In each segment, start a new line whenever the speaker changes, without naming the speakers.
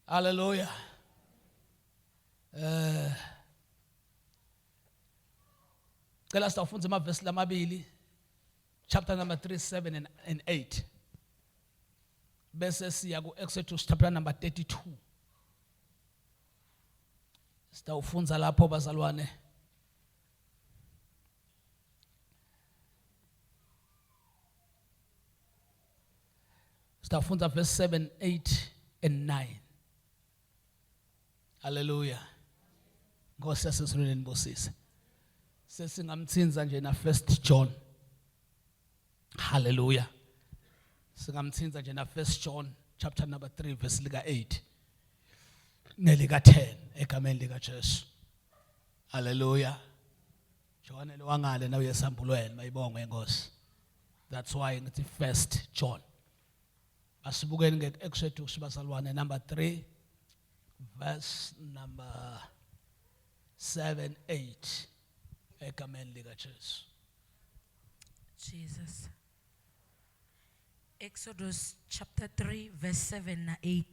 Hallelujah. Eh Cela sitawufundza emavesi lamabili chapter number 3 7 and, and 8. Bese siya ku Exodus chapter number 32. Sitawufundza lapho bazalwane. Sitawufundza verse 7, 8 and 9. Hallelujah. Nkosi yasezulwini nibusise. Sesingamthinza nje na first John. Hallelujah. Singamthinza nje na first John chapter number 3 verse lika 8 nelika 10 egameni lika Jesu. Hallelujah. Johane lowangale nawe yesambulweni mayibongwe inkosi. That's why ngithi first John. Asibukeni nge-Exodus bazalwane number 3 verse number 7 8 egameni lika Jesu.
Jesus. Exodus chapter 3 verse 7 na 8.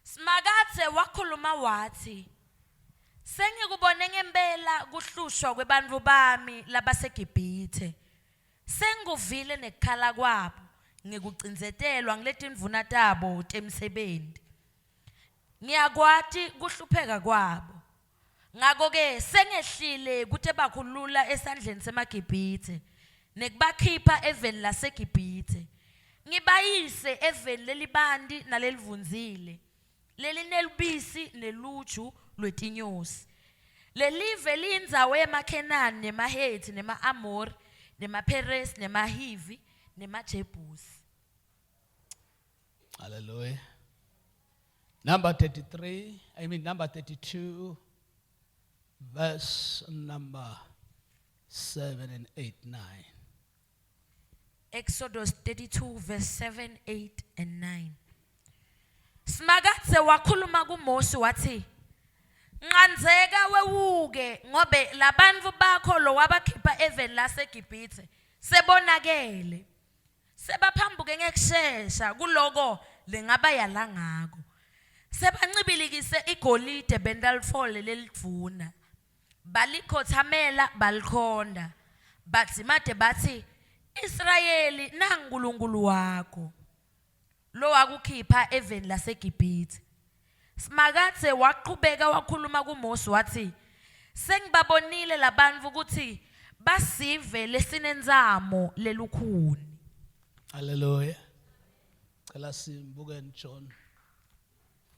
Simakadze wakhuluma wathi, Sengikubone ngempela kuhlushwa kwebantfu bami labaseGibhithe. Sengikuvile nekukhala kwabo ngekucindzetelwa nguletindvuna tabo temsebenti. Ngiyakwati kuhlupheka kwabo. Ngako-ke sengehlile kutebakhulula esandleni semaGibhithe nekubakhipha eveni laseGibhithe, ngibayise eveni lelibanti nalelivundzile, lelinelubisi neluju lwetinyosi. Lelive liyindzawo yemaKhenani, nemaHethi, nema-Amori, nemaPheresi, nemaHivi, nemaJebhusi.
Hallelujah. Number 33, I mean number 32, verse number 7 and 8, 9.
Exodus 32 verse 7, 8 and 9. Simakadze wakhuluma kuMosi wathi, Nqandzeka wewuke ngobe labantfu bakho lowabakhipha eveni laseGibhithe sebonakele. Sebaphambuke ngekushesha kuloko lengabayala ngako. Sebancibilikise igolide benta litfole lelidvuna. Balikhotsamela balikhonta. Badzimate batsi, Israyeli nanguNkulunkulu wakho lowakukhipha eveni laseGibhithe. Simakadze waqhubeka wakhuluma kuMosi watsi, Sengibabonile labantfu kutsi basive lesinentsamo lelukhuni.
Hallelujah. Cela simbuke John.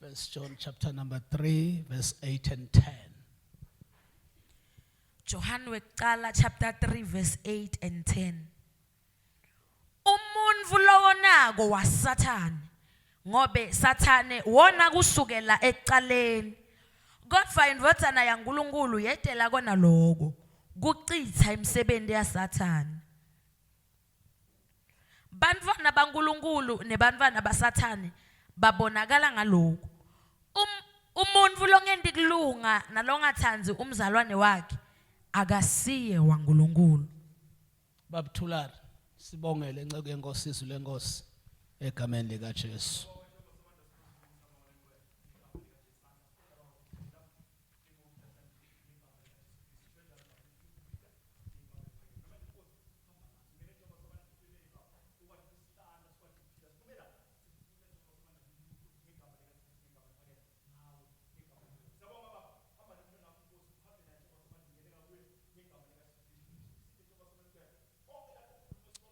First John chapter number 3 verse 8 and 10.
John wekucala chapter 3 verse 8 and 10. Umuntfu lowonako waSathane ngobe Sathane wona kusukela ekucaleni. Kodvwa indvodzana yaNkulunkulu yetela kona loko kucitsa imisebenzi yaSathane. Bantfwana baNkulunkulu nebantfwana baSathane babonakala ngaloku. Um, umuntfu longenti kulunga nalongatsandzi umzalwane wakhe akasiye waNkulunkulu.
Babuthulari sibongele inceku yenkosi izwi lenkosi egameni lika Jesu.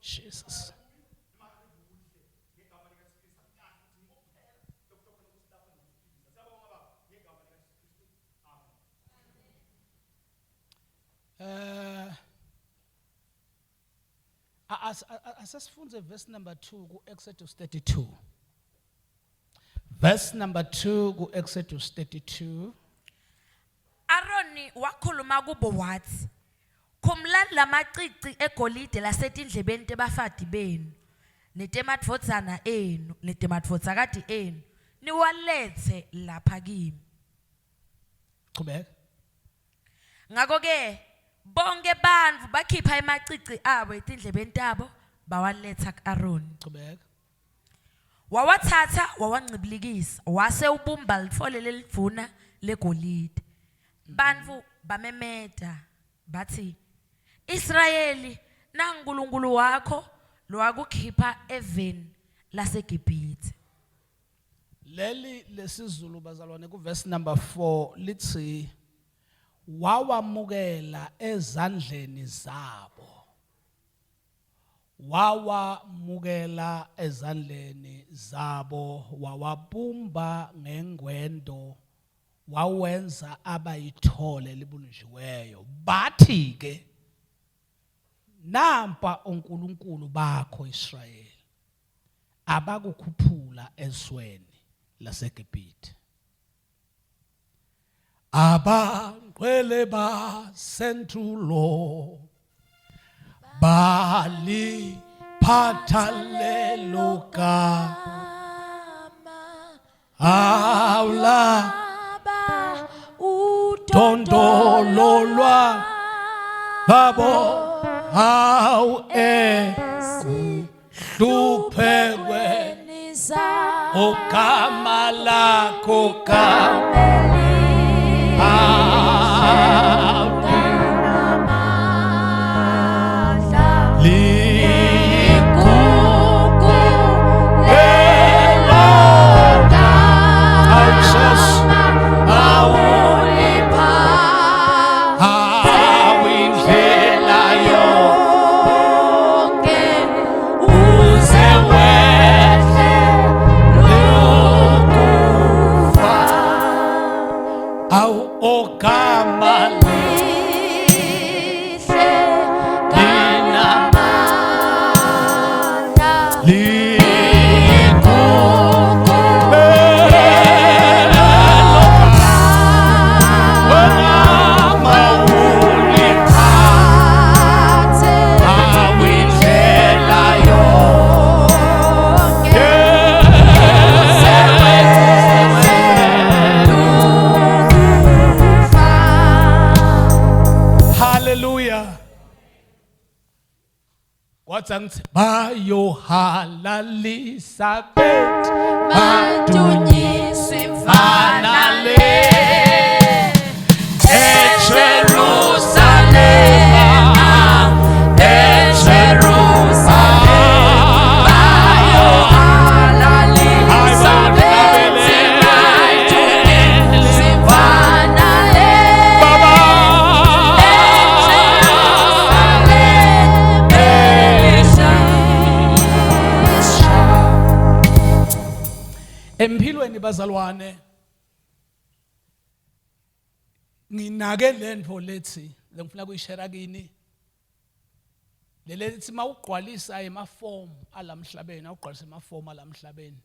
Jesus. Eh asesifunze verse number 2 ku Exodus 32. Verse number 2 ku Exodus 32.
Aroni wakhuluma kubo wathi, Khumulani lamacici egolide lasetindlebeni tebafati benu, netemadvodzana enu, netemadvodzakati enu, niwalethe lapha kimi.
Qhubeka.
Ngakho-ke bonke bantfu bakhipha emacici abo etindlebeni tabo bawaletha ku-Aroni.
Qhubeka.
Wawatsatsa wawancibilikisa wase ubumba litfole lelidvuna legolide. Bantfu bamemeta batsi, Israyeli, nanguNkulunkulu wakho lowakukhipha eveni laseGibhithe.
Leli lesizulu bazalwane ku verse number 4 lithi wawamukela ezandleni zabo. Wawamukela ezandleni zabo wawabumba ngengwendo wawenza abayithole libunjiweyo. Bathi ke nampa onkulunkulu bakho Israyeli abakukhuphula ezweni laseGibhithe. Abangcwele basentulo baliphatha lelo gama awula udondololwa babo awu ekuhluphekwe ogama lakho gama Awu ogama Hallelujah. Kwathi angithi bayohalalisa bethu
Badunyiswe
mfana le eJerusalema. Empilweni bazalwane nginake lento lethi lengifuna kuyishare kini lelethi mawugqwalisa emaform alamhlabeni awugqwalisa emaform alamhlabeni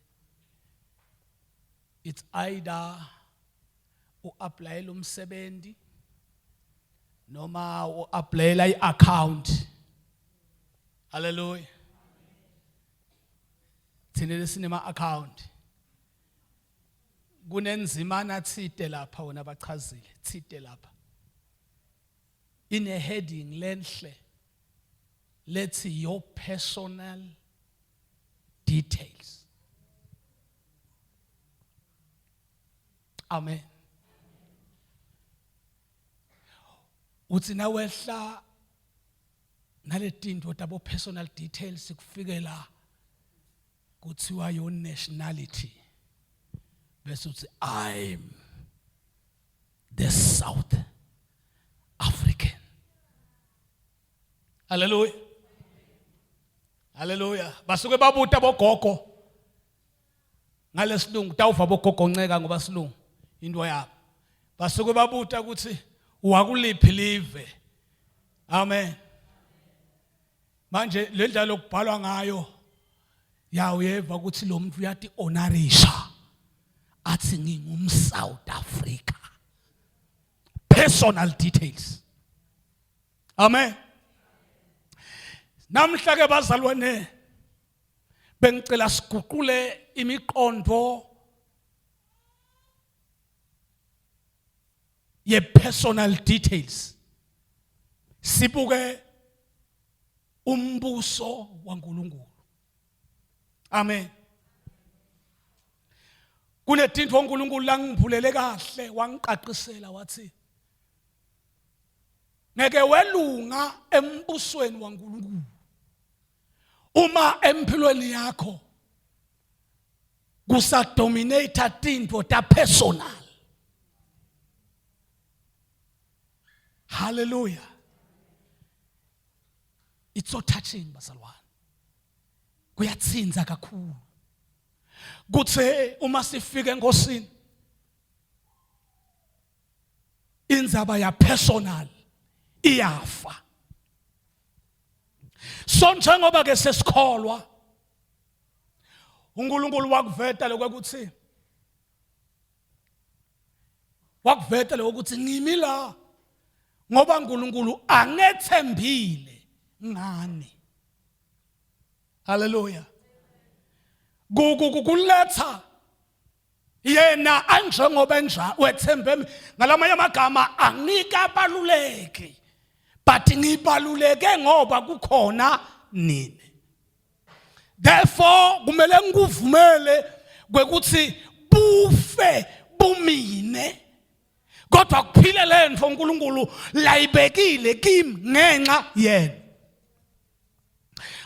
it's either uapplyela umsebenzi noma uapplyela iaccount. Hallelujah. Thina lesinema account kunenzimana thide lapha wona bachazile thide lapha ine heading lenhle lethi your personal details. Amen. Uthi nawehla naletinto tabo personal details kufikela kuthiwa your nationality bese uthi I'm the South African. Hallelujah. Hallelujah. Basuke babuta bogogo ngalesilungu tawuva bogogo nceka ngoba silungu into yabo. Basuke babuta ukuthi wakuliphi live. Amen. Manje le ndlela lokubhalwa ngayo ya uyeva ukuthi lo muntu uyati honorisha athi ngingum South Africa. Personal details. Amen. Namhla ke bazalwane bengicela siguqule imiqondo ye personal details. Sibuke umbuso waNkulunkulu. Amen. Kunetinto uNkulunkulu langivulele kahle wangiqaqisela wathi ngeke welunga embusweni waNkulunkulu uma empilweni yakho kusadominate tinto ta personal. Hallelujah. It's so touching bazalwane. Kuyathinza kakhulu kuthe uma sifika enkosini indzaba ya personal iyafa. So njengoba ke sesikholwa uNkulunkulu wakuveta lokuthi wakuveta lokuthi ngimi la ngoba uNkulunkulu angethembile ngani. Haleluya. Kuletha yena anjengoba enja wethembe ngalamanye amagama angikabaluleki but ngibaluleke ngoba kukhona nini. Therefore kumele ngikuvumele kwekuthi bufe bumine kodwa kuphile lento uNkulunkulu layibekile kimi ngenxa yena.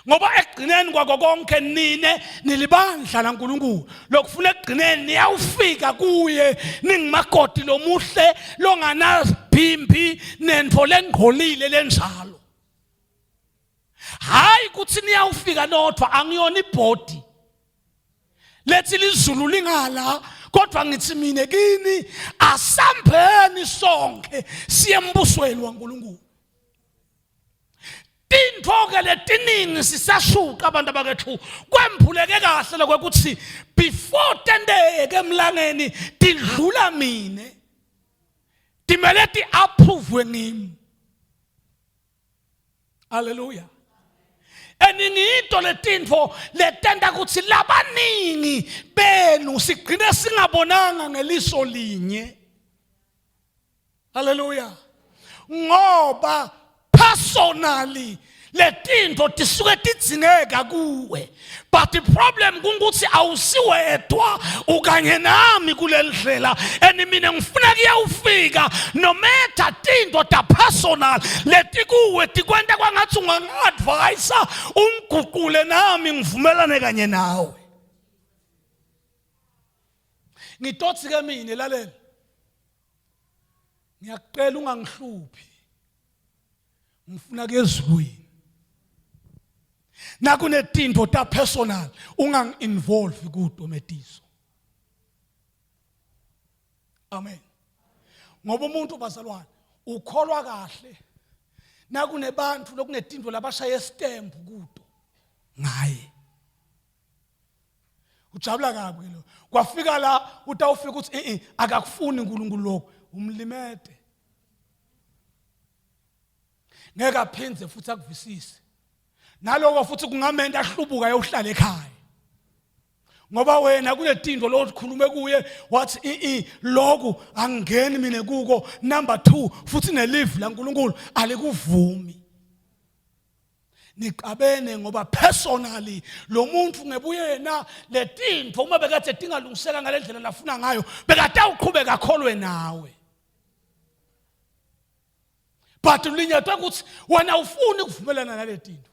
Ngoba ekugcineni kwako konke nine nilibandla laNkulunkulu lokufuna ekugcineni niyawufika kuye ningumakoti lomuhle longanazibhimbi nentfo lengcolile lenjalo. Hayi kuthi niyawufika nodwa, angiyona ibhodi lethi lizulu lingala, kodwa ngithi mina kini asambeni sonke siye embusweni waNkulunkulu. Tintfo ke letiningi sisashuqa abantu abakethu kwembuleke kahle lokuthi before tenteke emlangeni tidlula mine timele ti approve ngimi. Haleluya. Eningito letintfo letenta ukuthi labaningi benu sigcine singabonanga ngeliso linye. Haleluya. Ngoba personally letinto tisuke tidzingeka kuwe but the problem kungukuthi awusiwedwa ukanye nami kulendlela and mina ngifuna kuyawufika nometha tinto ta personal letikuwe tikwenta kwangathi ungangi-advise ungiguqule nami ngivumelane kanye nawe. Ngitothi ke mina lalela ngiyakucela ungangihluphi ngifuna kuyezulwini nakunetinto ta personal ungangi-involve kuto metiso. Amen. Ngoba umuntu bazalwane ukholwa kahle nakunebantu lokunetinto labashaye stamp kuto ngaye. Ujabula kabi lo. Kwafika la utawufika uthi eh eh akakufuni uNkulunkulu lokho umlimete. Ngeke aphindze futhi akuvisise. Naloko futhi kungamenta ahlubuka ayohlala ekhaya. Ngoba wena kunetinto lokhulume kuye wathi i lokhu angingeni mina kuko number 2 futhi nelive laNkulunkulu alikuvumi. Niqabene ngoba personally lo muntu ngebuyena letinto uma bekade tingalungiseka ngalendlela lafuna ngayo bekade awuqhubeka akholwe nawe. But ulinyatwa ukuthi wena ufuni ukuvumelana naletinto.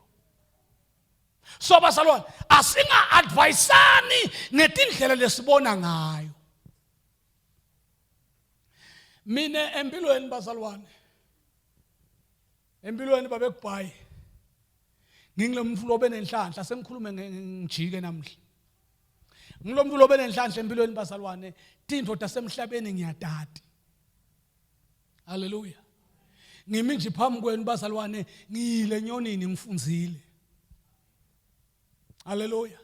So bazalwane asinga advisani ngetindlela lesibona ngayo. Mina empilweni bazalwane empilweni babekubhayi ngingilo muntu lobe nenhlanhla sengikhulume ngijike namhla. Ngilo muntu lobe nenhlanhla empilweni bazalwane tintfo tasemhlabeni ngiyatati. Haleluya. Ngimi nje phambi kwenu bazalwane ngiyile nyonini ngifunzile. Haleluya.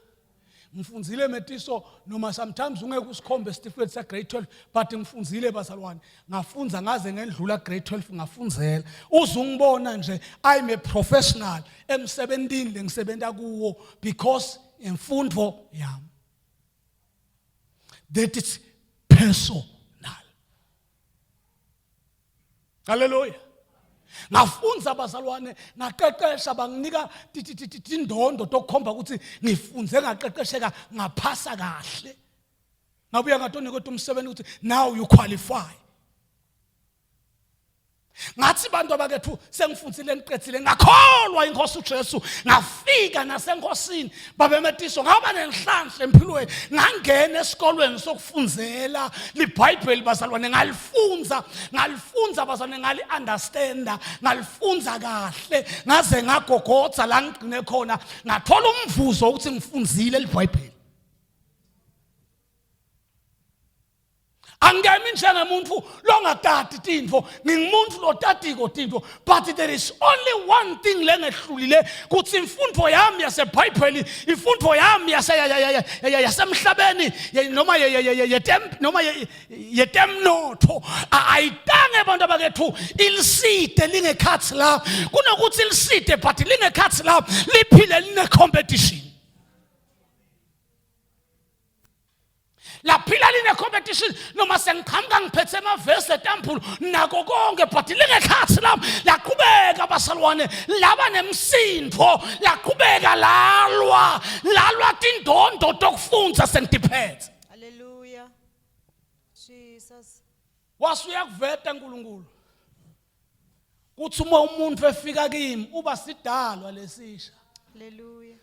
Ngifunzile metiso noma sometimes ungeke usikhombe isitifiketi sa grade 12 but ngifunzile bazalwane ngafunza ngaze ngendlula grade 12 ngafunzela uzungibona nje I'm a professional emsebentini lengisebenta kuwo because imfundo yami that is personal. Haleluya. Ngafunza abazalwane ngaqeqesha banginika tindondo tokukhomba ukuthi ngifunze ngaqeqesheka ngaphasa kahle. Ngabuya ngatonikwa umsebenzi ukuthi now you qualify. Ngathi bantu abakethu sengifundile ngiqedile ngakholwa inkosi uJesu ngafika nasenkosini babemetiso ngaba nenhlanhla empilweni ngangena esikolweni sokufunzela liBhayibheli bazalwane ngalifunza ngalifunza bazalwane ngali understanda ngalifunza kahle ngaze ngagogodza la ngigcine khona ngathola umvuzo ukuthi ngifunzile liBhayibheli. Angikemi njengemuntu longatati tintfo ngingumuntu lotatiko tintfo but there is only one thing lengehlulile kutsi imfundvo yami yasebhayibheli imfundvo yami yasemhlabeni noma noma yetemnotfo ayitange abantu abakethu iliside lingekhathi la kunokuthi iliside but lingekhathi la liphile line competition. Laphila line competition noma sengiqhamuka ngiphethe amavesi etamphulu nako konke but lingekhathi lami laqhubeka basalwane laba nemsindvo laqhubeka lalwa lalwa tindondo tokufunza sengitiphethe.
Hallelujah. Jesus.
Wase uyakuveta uNkulunkulu kuthi uma umuntu efika kimi uba sidalwa lesisha.
Hallelujah.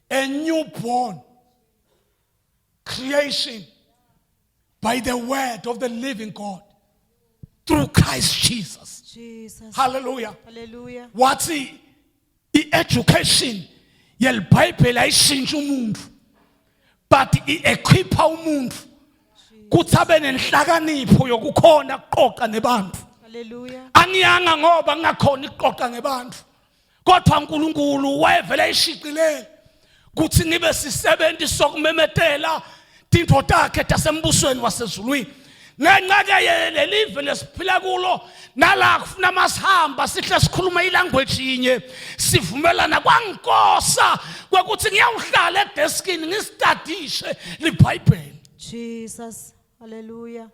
A newborn creation by the word of the living God through Christ Jesus.
Jesus.
Hallelujah.
Hallelujah.
Wathi i-education yeliBhayibheli ayishintshi umuntu but i-equipa umuntu kuthi abe nenhlakanipho yokukhona kuqoqa nebantu.
Hallelujah.
Angiyanga ngoba ngingakhona ukuqoqa ngebantu. Kodwa uNkulunkulu wayevele ayishicilele kuthi ngibe sisebenzi sokumemetela tintfo takhe tasembusweni wasezulwini. Ngenxa ke lelive lesiphila kulo nala kufuna masihamba sihle sikhuluma ilanguage yinye sivumelana kwangikosa kwekuthi ngiyawuhlala edeskini ngistadishe liBhayibheli.
Jesus. Hallelujah.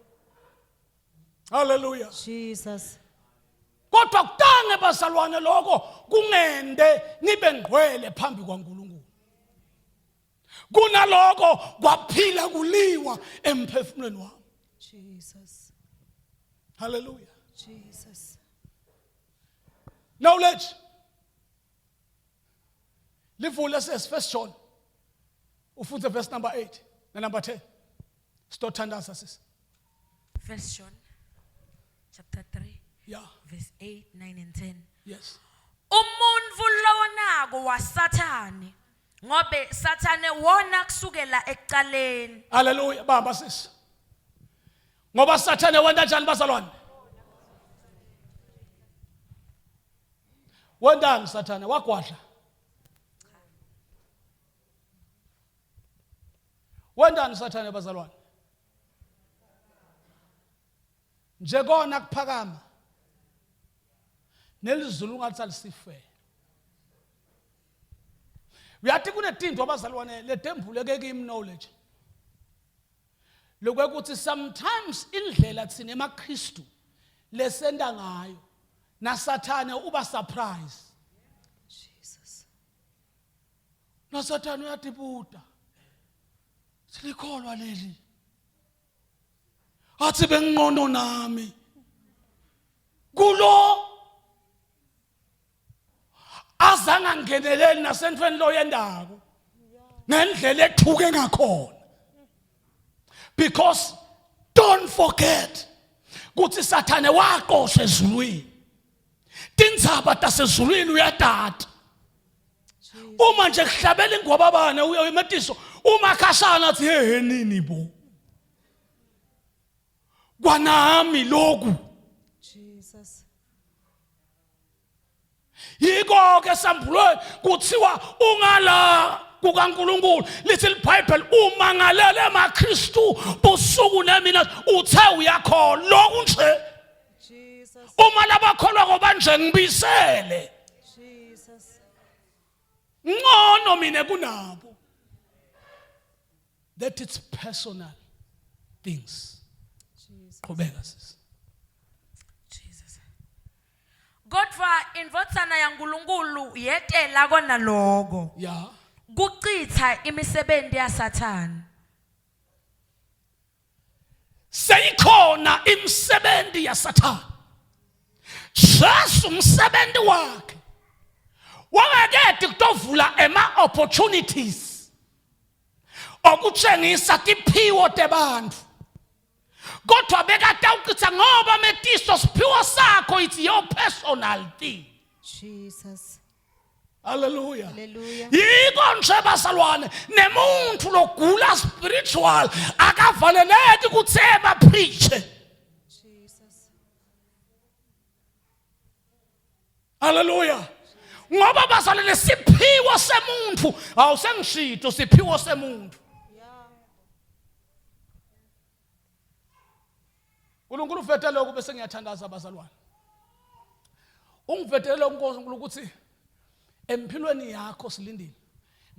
Hallelujah.
Jesus.
Kodwa kutange bazalwane lokho kungende ngibe ngqwele phambi kwaNkulunkulu. Kunaloko kwaphila kuliwa emphefumulweni wami.
Jesus.
Hallelujah.
Jesus.
Knowledge. Livule says first John. Ufunze verse number 8 na number 10. Sitothandaza sisi.
First John chapter 3
Yeah.
verse 8, 9 and 10.
Yes.
Umuntfu lowonako waSathane ngobe Sathane wona kusukela ekucaleni.
Hallelujah. Bamba sisi. Ngoba Sathane wenta njani bazalwane? Wentani Sathane? Wagwadla. Wentani Sathane bazalwane? Nje kona kuphakama. Nelizulu ungathi alisifele. Uyathi kunetinto abazalwane letembuleke kimi knowledge. Lokwekuthi sometimes indlela thina emaKristu lesenta ngayo naSathane uba surprise.
Jesus.
NoSathane uyatibuta. Silikholwa leli. Athi benginqono nami. Kulo azange angeneleli nasentweni loyendako ngendlela ethuke ngakhona because don't forget ukuthi sathane waqoshwa ezulwini tindzaba tasezulwini uyatata uma nje kuhlabela ingwababane uye imetiso uma khashana athi hehe nini bo kwanami lokhu
Jesus
yiko ke sambulweni kuthiwa ungala kukaNkuluNkulu lithi iBhayibheli umangalele emaKristu busuku nemina uthe uyakholwa lokhu nje
Jesus.
Uma labakholwa ngoba nje ngibisele
Jesus.
Ngcono mina kunabo. That it's personal things.
Jesus.
Qhubeka sisi.
Jesus. Kodwa indvodzana yaNkulunkulu yetela kona lokho.
Yeah.
Kuchitha imisebenzi yaSathane.
Seyikhona imisebenzi yaSathane. Jesu umsebenzi wakhe wangakede kutovula ema opportunities okutshengisa tiphiwo tebantu kodwa bekatawuchitha ngoba metiso siphiwo sakho it's your personal thing
Jesus.
Hallelujah.
Hallelujah.
Yiko nje bazalwane nemuntu logula spiritual akavaleleki ukuthi eba preach.
Jesus.
Hallelujah. Ngoba bazalwane siphiwo semuntu awusengishito siphiwo semuntu.
Yeah.
uNkulunkulu uvetele lokhu bese ngiyathandaza bazalwane. Ungivetele lokhu Nkosi uNkulunkulu ukuthi empilweni yakho silindile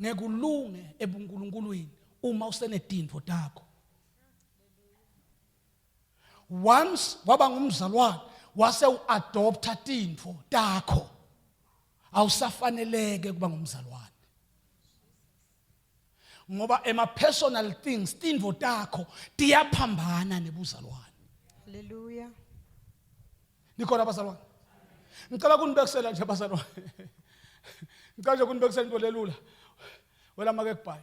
ngekulunge ebuNkulunkulwini uma usenedinto takho. Once waba ngumzalwane wase uadopta tintfo takho awusafaneleke kuba ngumzalwane. Ngoba ema personal things tintfo takho tiyaphambana nebuzalwane.
Hallelujah.
Nikhona bazalwane? Ngicela kunibekisela nje bazalwane. Ngicela nje kunibekisela into lelula. Wena make kubhayi.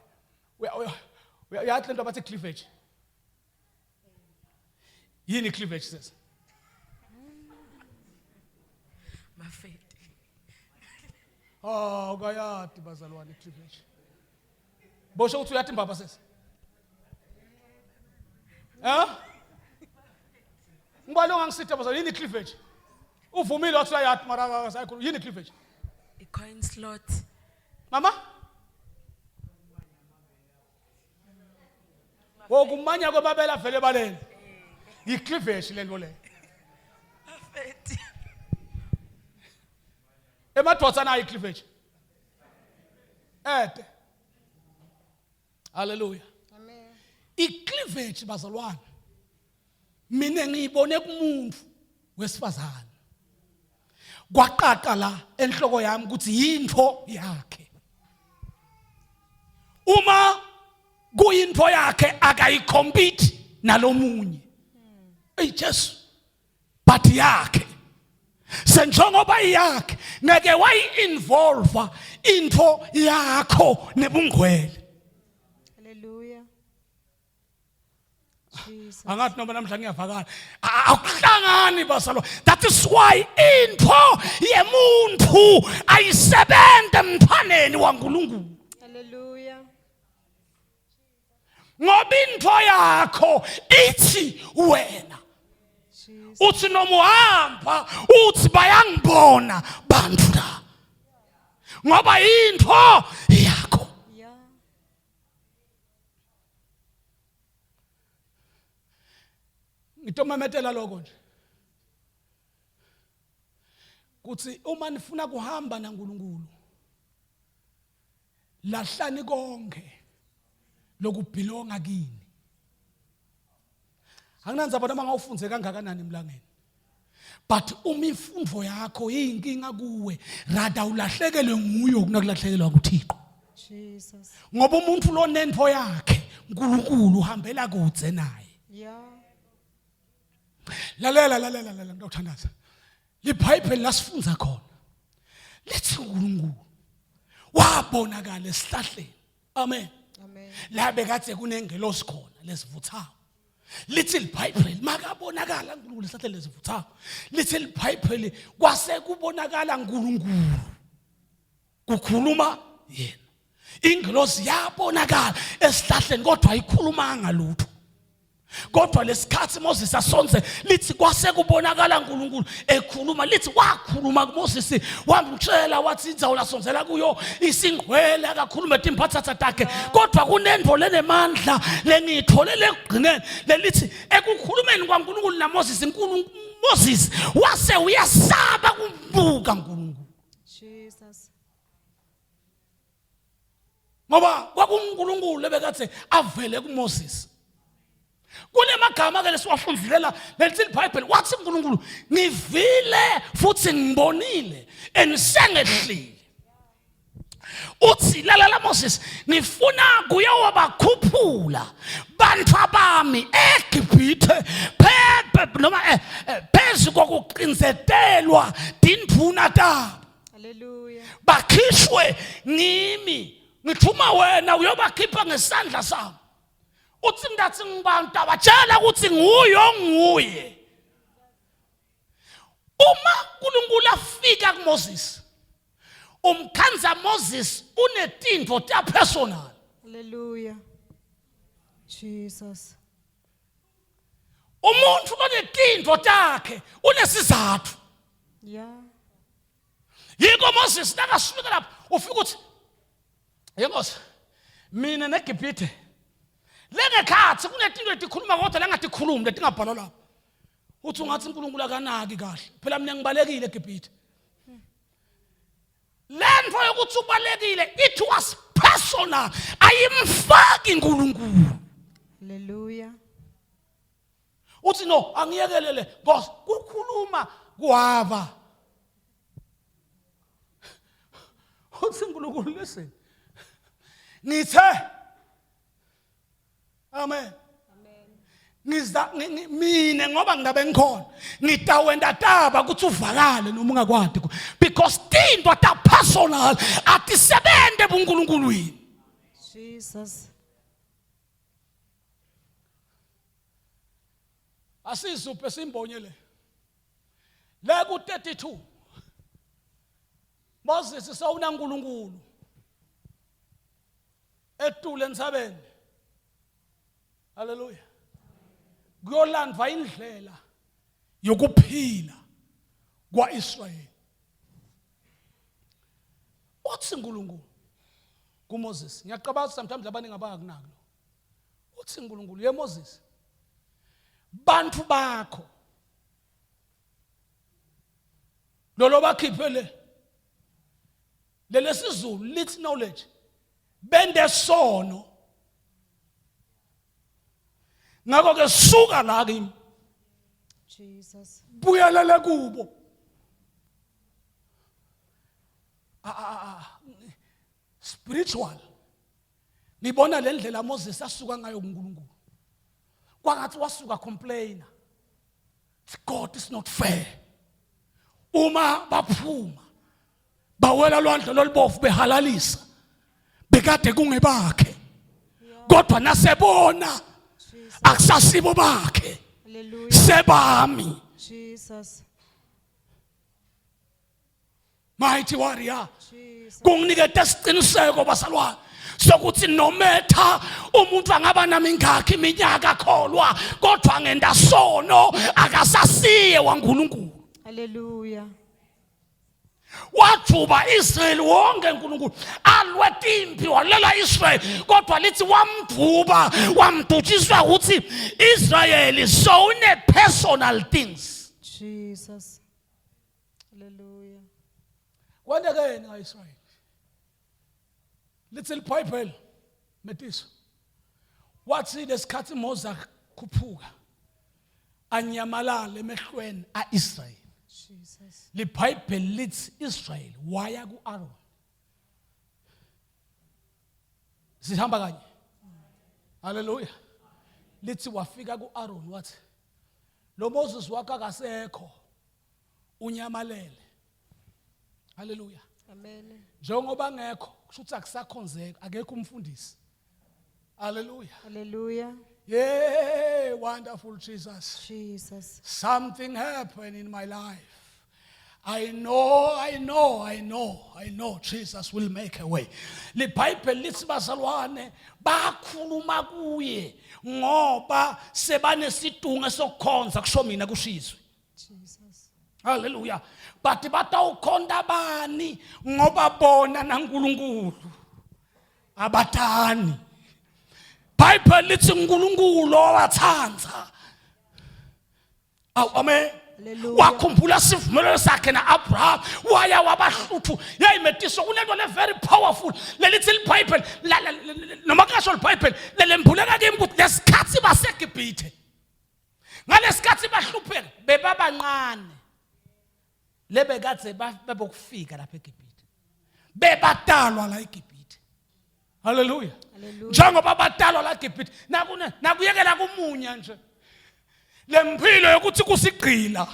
Uyathi lento abathi cleavage. Yini cleavage sesi?
Mafeti.
Ah, ukayati bazalwane cleavage. Bosho ukuthi uyathi mbaba sesi. Eh? Ngibani ongangisitha bazalwane yini cleavage? Uvumile wathi uyayathi mara akasayikhuluma yini cleavage?
I-coin slot.
Mama? Wokumanya kwemabele avele ebaleni. Yicleavage lento le.
Mafeti.
Emadoda anayo icleavage. Ede. Hallelujah.
Amen.
Icleavage bazalwane. Mina ngiyibone kumuntu wesifazane. Kwaqaqa la enhloko yami ukuthi yinto yakhe. Uma kuyinto yakhe akayikhompete nalomunye. Ey Jesu. But yakhe. Senjengoba iyakhe ngeke wayi-involve into yakho nebungcwele.
Hallelujah. Jesus.
Angathi noma namhla ngiyavakala. Akuhlangani bazalwa. That is why into yemuntu ayisebenze emntwaneni waNkulunkulu.
Hallelujah.
Ngoba into yakho ithi wena.
Jesus.
Uthi noma uhamba uthi bayangibona bantu la. Ngoba into yakho.
Yeah.
Ngitomametela lokho nje. Kuthi uma nifuna kuhamba naNkulunkulu lahlani konke lokubhilonga kini. Anginandzaba noma ngawufunze kangakanani emlangeni. But uma imfundo yakho iyinkinga kuwe, rather ulahlekelwe nguyo kunakulahlekelwa kuThixo.
Jesus.
Ngoba umuntu lonento yakhe, uNkulunkulu uhambela kude naye.
Yeah.
Lalela lalela lalela ngiyothandaza. LiBhayibheli lasifunza khona. Lithi uNkulunkulu wabonakala esihlahleni. Amen.
Amen.
La bekade kunengelosi khona lesivuthayo. Lithi liBhayibheli makabonakala uNkulunkulu esihlahleni lesivuthayo. Lithi liBhayibheli kwase kubonakala uNkulunkulu. Kukhuluma yena. Ingelosi yabonakala esihlahleni kodwa ayikhulumanga lutho. Kodwa lesikhathi Moses asonze lithi kwase kubonakala uNkulunkulu ekhuluma lithi wakhuluma kuMoses wamtshela wathi indzawo lasonzela kuyo isingqwele akakhulume timphathatha takhe kodwa kunento lenemandla lengiyitholele ekugcineni lelithi ekukhulumeni kwaNkulunkulu naMoses uNkulunkulu Moses wase uyasaba kumbuka uNkulunkulu
Jesus.
Ngoba kwakunguNkulunkulu ebekathe avele kuMoses. Kunemagama ke lesiwafundilela lelithi iBhayibheli wathi uNkulunkulu ngivile futhi ngibonile and sengehlile. Uthi lalela Moses ngifuna kuyowabakhuphula bantu abami eGibhithe phephe noma eh, eh, phezu kokuqinzetelwa tindvuna tabo.
Hallelujah.
Bakhishwe ngimi ngithuma wena uyobakhipha ngesandla sami. Uthi mntathi ngibantu abatshela ukuthi nguye onguye. Uma uNkulunkulu afika kuMoses umkhanza Moses unetinto ta personal.
Hallelujah. Jesus.
Umuntu onetinto takhe unesizathu.
Yeah.
Yiko Moses nakasifika lapho ufika uthi yenkosi mina neGibhithe lengekhathi kunetinto letikhuluma kodwa lengatikhulumi letingabhalwa lapho uthi ungathi uNkulunkulu akanaki kahle phela mina ngibalekile eGibhithe lento yokuthi ubalekile it was personal ayimfaki uNkulunkulu
Hallelujah.
Uthi no angiyekelele boss kukhuluma kuhava. Uthi uNkulunkulu listen. Ngithe Amen. Ngiza mina ngoba ngingabe ngikhona ngitawenda taba ukuthi uvakale noma ungakwadi because tinto ta personal atisebente buNkulunkulwini.
Jesus.
Asizuphe simbonye le. Le ku 32. Moses sawuna uNkulunkulu. Etule entsabeni. Hallelujah. Kuyolandwa indlela yokuphila kwaIsrayeli. Uthi uNkulunkulu kuMoses, ngiyacabanga sometimes abaningi abangakunaki lo. Uthi uNkulunkulu ye Moses bantu bakho lolo bakhiphe le lelesizulu lithi knowledge bende sono ngakho ke suka la kimi
Jesus
buyelele kubo ah, ah, ah, spiritual Ngibona le ndlela Moses asuka ngayo kuNkulunkulu. Kwangathi wasuka complainer. God is not fair. Uma baphuma bawela lwandle lolubovu behalalisa bekade kungebakhe kodwa nasebona akusasibo bakhe sebami
Jesus
Mighty warrior. Kunginiketa isiqiniseko basalwane. Sokuthi nometha umuntu angaba namingakhi iminyaka akholwa kodwa ngenda sono akasasiye waNkulunkulu.
Hallelujah.
Wajuba Israel wonke uNkulunkulu alwe timpi walela Israel kodwa lithi wamduba wamdutshiswa ukuthi Israel so une personal things.
Jesus. Hallelujah.
Kwenzekeni ngaIsrael? Lithi iBhayibheli metiso. Wathi lesikhathi Moses akhuphuka anyamalala emehlweni aIsrael.
Jesus.
LiBhayibheli lithi Israel waya kuAaron. Sihamba kanye. Hallelujah. Lithi wafika kuAaron wathi lo Moses wakho akasekho unyamalele. Hallelujah.
Amen.
Njengoba ngekho kusho ukuthi akusakhonzeka akekho umfundisi. Hallelujah.
Hallelujah.
Yeah, wonderful Jesus.
Jesus.
Something happened in my life. I know, I know, I know, I know Jesus will make a way. LiBhayibheli lithi bazalwane bakhuluma kuye ngoba sebanesitunge sokukhonza kusho mina kusho izwi.
Jesus.
Hallelujah. But batawukhonta bani ngoba bona naNkulunkulu abatani. Bible lithi uNkulunkulu owathanda. Awu amen.
Hallelujah.
Wakhumbula sivumelwano sakhe naAbraham waya wabahluthu. Yayi metiso kunento le very powerful lelithi iBhayibheli noma kasho iBhayibheli lelembuleka kimi ukuthi lesikhathi baseGibhithe. Ngalesikhathi bahlupheka bebabancane. Lebekadze bebokufika lapha eGibhithe. Bebatalwa la eGibhithe. Hallelujah.
Hallelujah.
Njengoba batalwa la eGibhithe nakune nakuyekela kumunya nje. Lempilo yokuthi kusigqila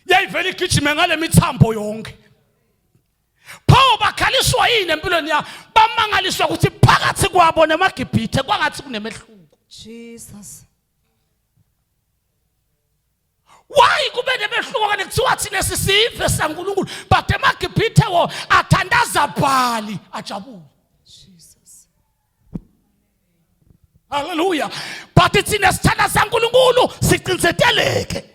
yayivela igijime ngale mithambo yonke. Pho bakhaliswa yini empilweni yabo? Bamangaliswa ukuthi phakathi kwabo nemaGibhithe kwangathi kunemehluko.
Jesus.
Why kube nemehluko kanti kuthiwa thina sisive saNkulunkulu but emaGibhithe wo athandaza Bhali ajabule.
Jesus.
Hallelujah. But thina sithandaza uNkulunkulu siqiniseteleke.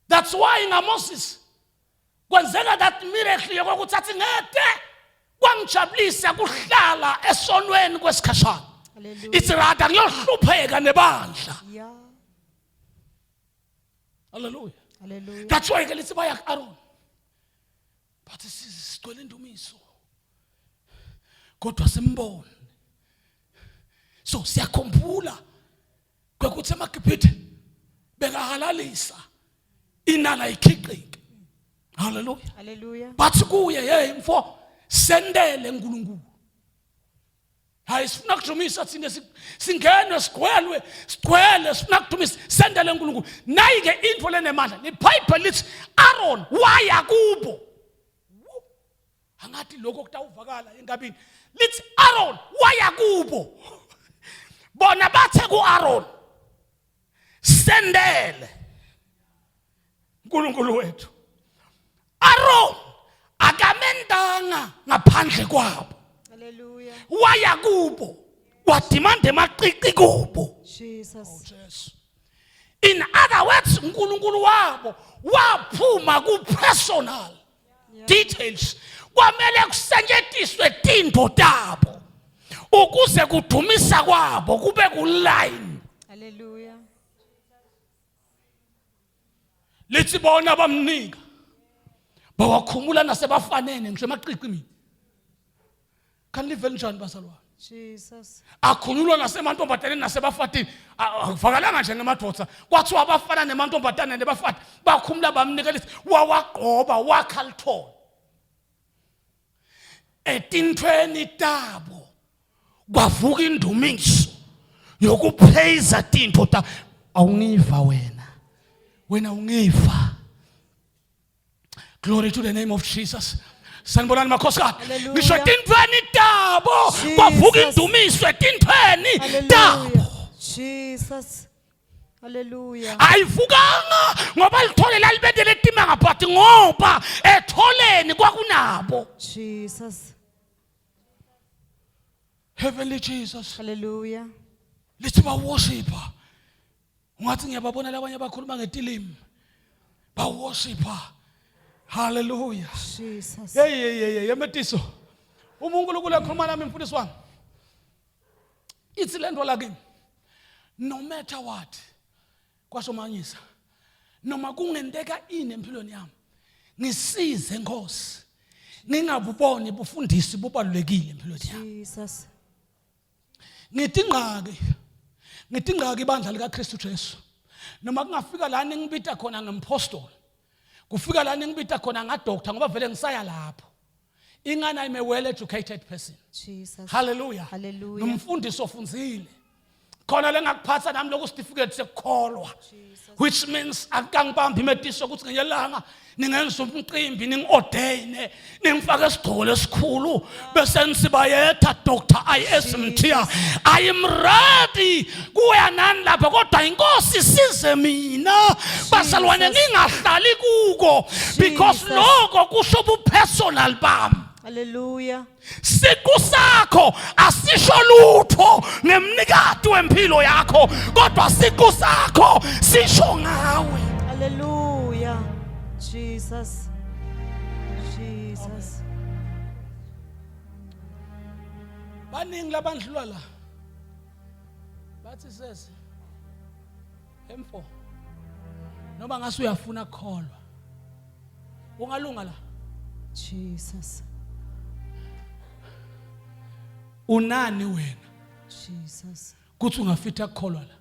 That's why ngaMoses kwenzeka that miracle yokuthi athi ngede kwangijabulisa kuhlala esonweni kwesikhashana.
Hallelujah.
It's rather ngiyohlupheka nebandla.
Yeah.
Hallelujah.
Hallelujah.
That's why ke lithi baya ku-Aaron. But sigcwele indumiso. Kodwa simbone. So siyakhumbula kwekuthi amaGibhithe bekahalalisa inala ikhiqike. Hallelujah.
Hallelujah.
Bathi kuye hey mfo sendele uNkulunkulu. Hayi sifuna kudumisa thina singenwe sigcwelwe sigcwele sifuna kudumisa sendele uNkulunkulu. Nayi ke into lenemandla. LiBhayibheli lithi Aaron waya kubo. Angathi lokho kutawuvakala enkabini. Lithi Aaron waya kubo. Bona bathe kuAaron sendele uNkulunkulu wethu. Aaron akamendanga ngaphandle kwabo.
Hallelujah.
Waya kubo. Wadimanda emaqiqi kubo.
Jesus.
Oh Jesu. In other words, uNkulunkulu wabo waphuma ku personal details. Kwamele kusentshentiswe tinto tabo ukuze kudumisa kwabo kube ku line.
Hallelujah.
Lithi bona bamnika bawakhumula nasebafanene ngisho emaqiqi mina. Kanti live linjani bazalwane?
Jesus.
Akhululwa nasemantombazaneni nasebafatini. Akuvakalanga nje ngemadoda. Kwathiwa abafana nemantombazane nebafati bakhumula bamnika lithi wawagqoba wakha lithole. Etintweni tabo kwavuka indumiso yokupraise tinto ta awungiva wena. Wena ungiva. Glory to the name of Jesus. Sanibonani makhosikazi.
Hallelujah.
Ngisho etintweni tabo
Jesus.
kwavuka indumiso etintweni tabo.
Hallelujah. Jesus. Hallelujah.
Ayivukanga ngoba lithole lalibendele etima ngaphathi ngoba etholeni kwakunabo.
Jesus.
Heavenly Jesus.
Hallelujah.
Lithi baworshipa. Ungathi ngiyababona labanye abakhuluma ngetilimi. Baworshipa. Hallelujah.
Jesus.
Hey hey hey hey emetiso. Uma uNkulunkulu ekhuluma nami mfundisi wami. Ithi lento la kimi. No matter what. Kwasho Manyisa. Noma kungenteka ini empilweni yami. Ngisize Nkosi. Ngingabuboni bufundisi bubalulekile empilweni yami.
Jesus.
Ngithi ingqaki. Ngithi ingqaki ibandla likaKristu Jesu. Noma kungafika la ningibita khona ngempostoli. Kufika la ningibita khona ngadoctor ngoba vele ngisaya lapho. Ingani I'm a well educated person.
Jesus.
Hallelujah.
Hallelujah.
Ngumfundisi ofunzile. Khona lengakuphatha nami lokhu certificate sekukholwa. Which means akangibambi imetiso ukuthi ngenye ilanga ningenza umcimbi ningiordaine ningifake isigqoko lesikhulu bese nisibayetha Dr. IS Mthiya. I am ready kuya nani lapha kodwa inkosi size mina bazalwane ngingahlali kuko because
Jesus.
lokho kusho ubupersonal bami.
Hallelujah.
Siqu sakho asisho lutho ngemnikati wempilo yakho kodwa siqu sakho sisho ngawe.
Hallelujah. Jesus. Jesus.
Baningi labandlula la. Bathi sesi M4 noma ngase uyafuna kukholwa ungalunga la.
Jesus.
Unani wena?
Jesus.
Kuthi ungafitha kukholwa la.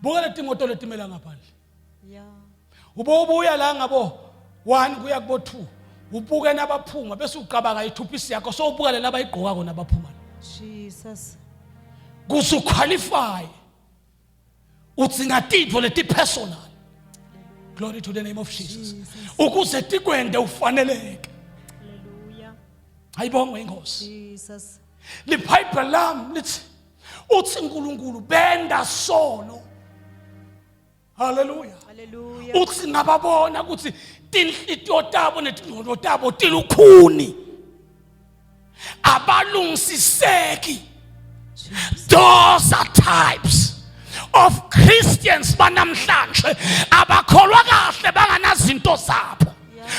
Buka leti moto letimela ngaphandle.
Yeah.
Ubobuya la ngabo 1 kuya kubo 2. Ubuke nabaphuma bese uqabaka ithuphisi yakho so ubuka laba bayigqoka kona baphuma.
Jesus.
Kuze uqualify. Udzinga tintfo leti personal. Glory to the name of Jesus. Ukuze tikwende ufaneleke.
Hallelujah.
Ayibongwe inkosi.
Jesus.
LiBhayibheli lami lithi uthi uNkulunkulu benda sono. Hallelujah.
Hallelujah.
Uthi ngababona ukuthi tinhlitiyo tabo netingqondo tabo tilukhuni. Abalungisiseki. Those are types of Christians banamhlanje abakholwa kahle banganazinto zabo.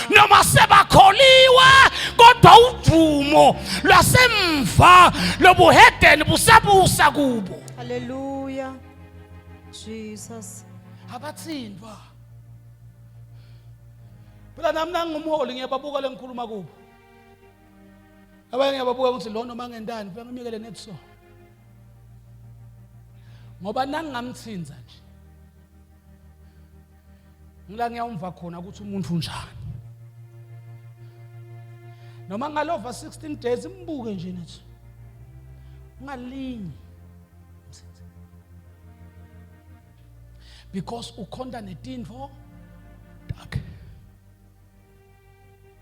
Noma sebakholiwe kodwa uvumo lwasemva lobuhedeni busabusa kubo.
Hallelujah. Jesus.
Abathintwa. Phela nami nangumholi ngiyababuka lengikhuluma kubo. Abanye ngiyababuka ukuthi lo noma ngendani kufanele ngimyekele nethi so. Ngoba nangingamthinza nje. Ngila ngiyawumva khona ukuthi umuntu unjani. Noma ngalova 16 days imbuke nje nethi. Ungalinyi. Because ukhonta netintfo takhe.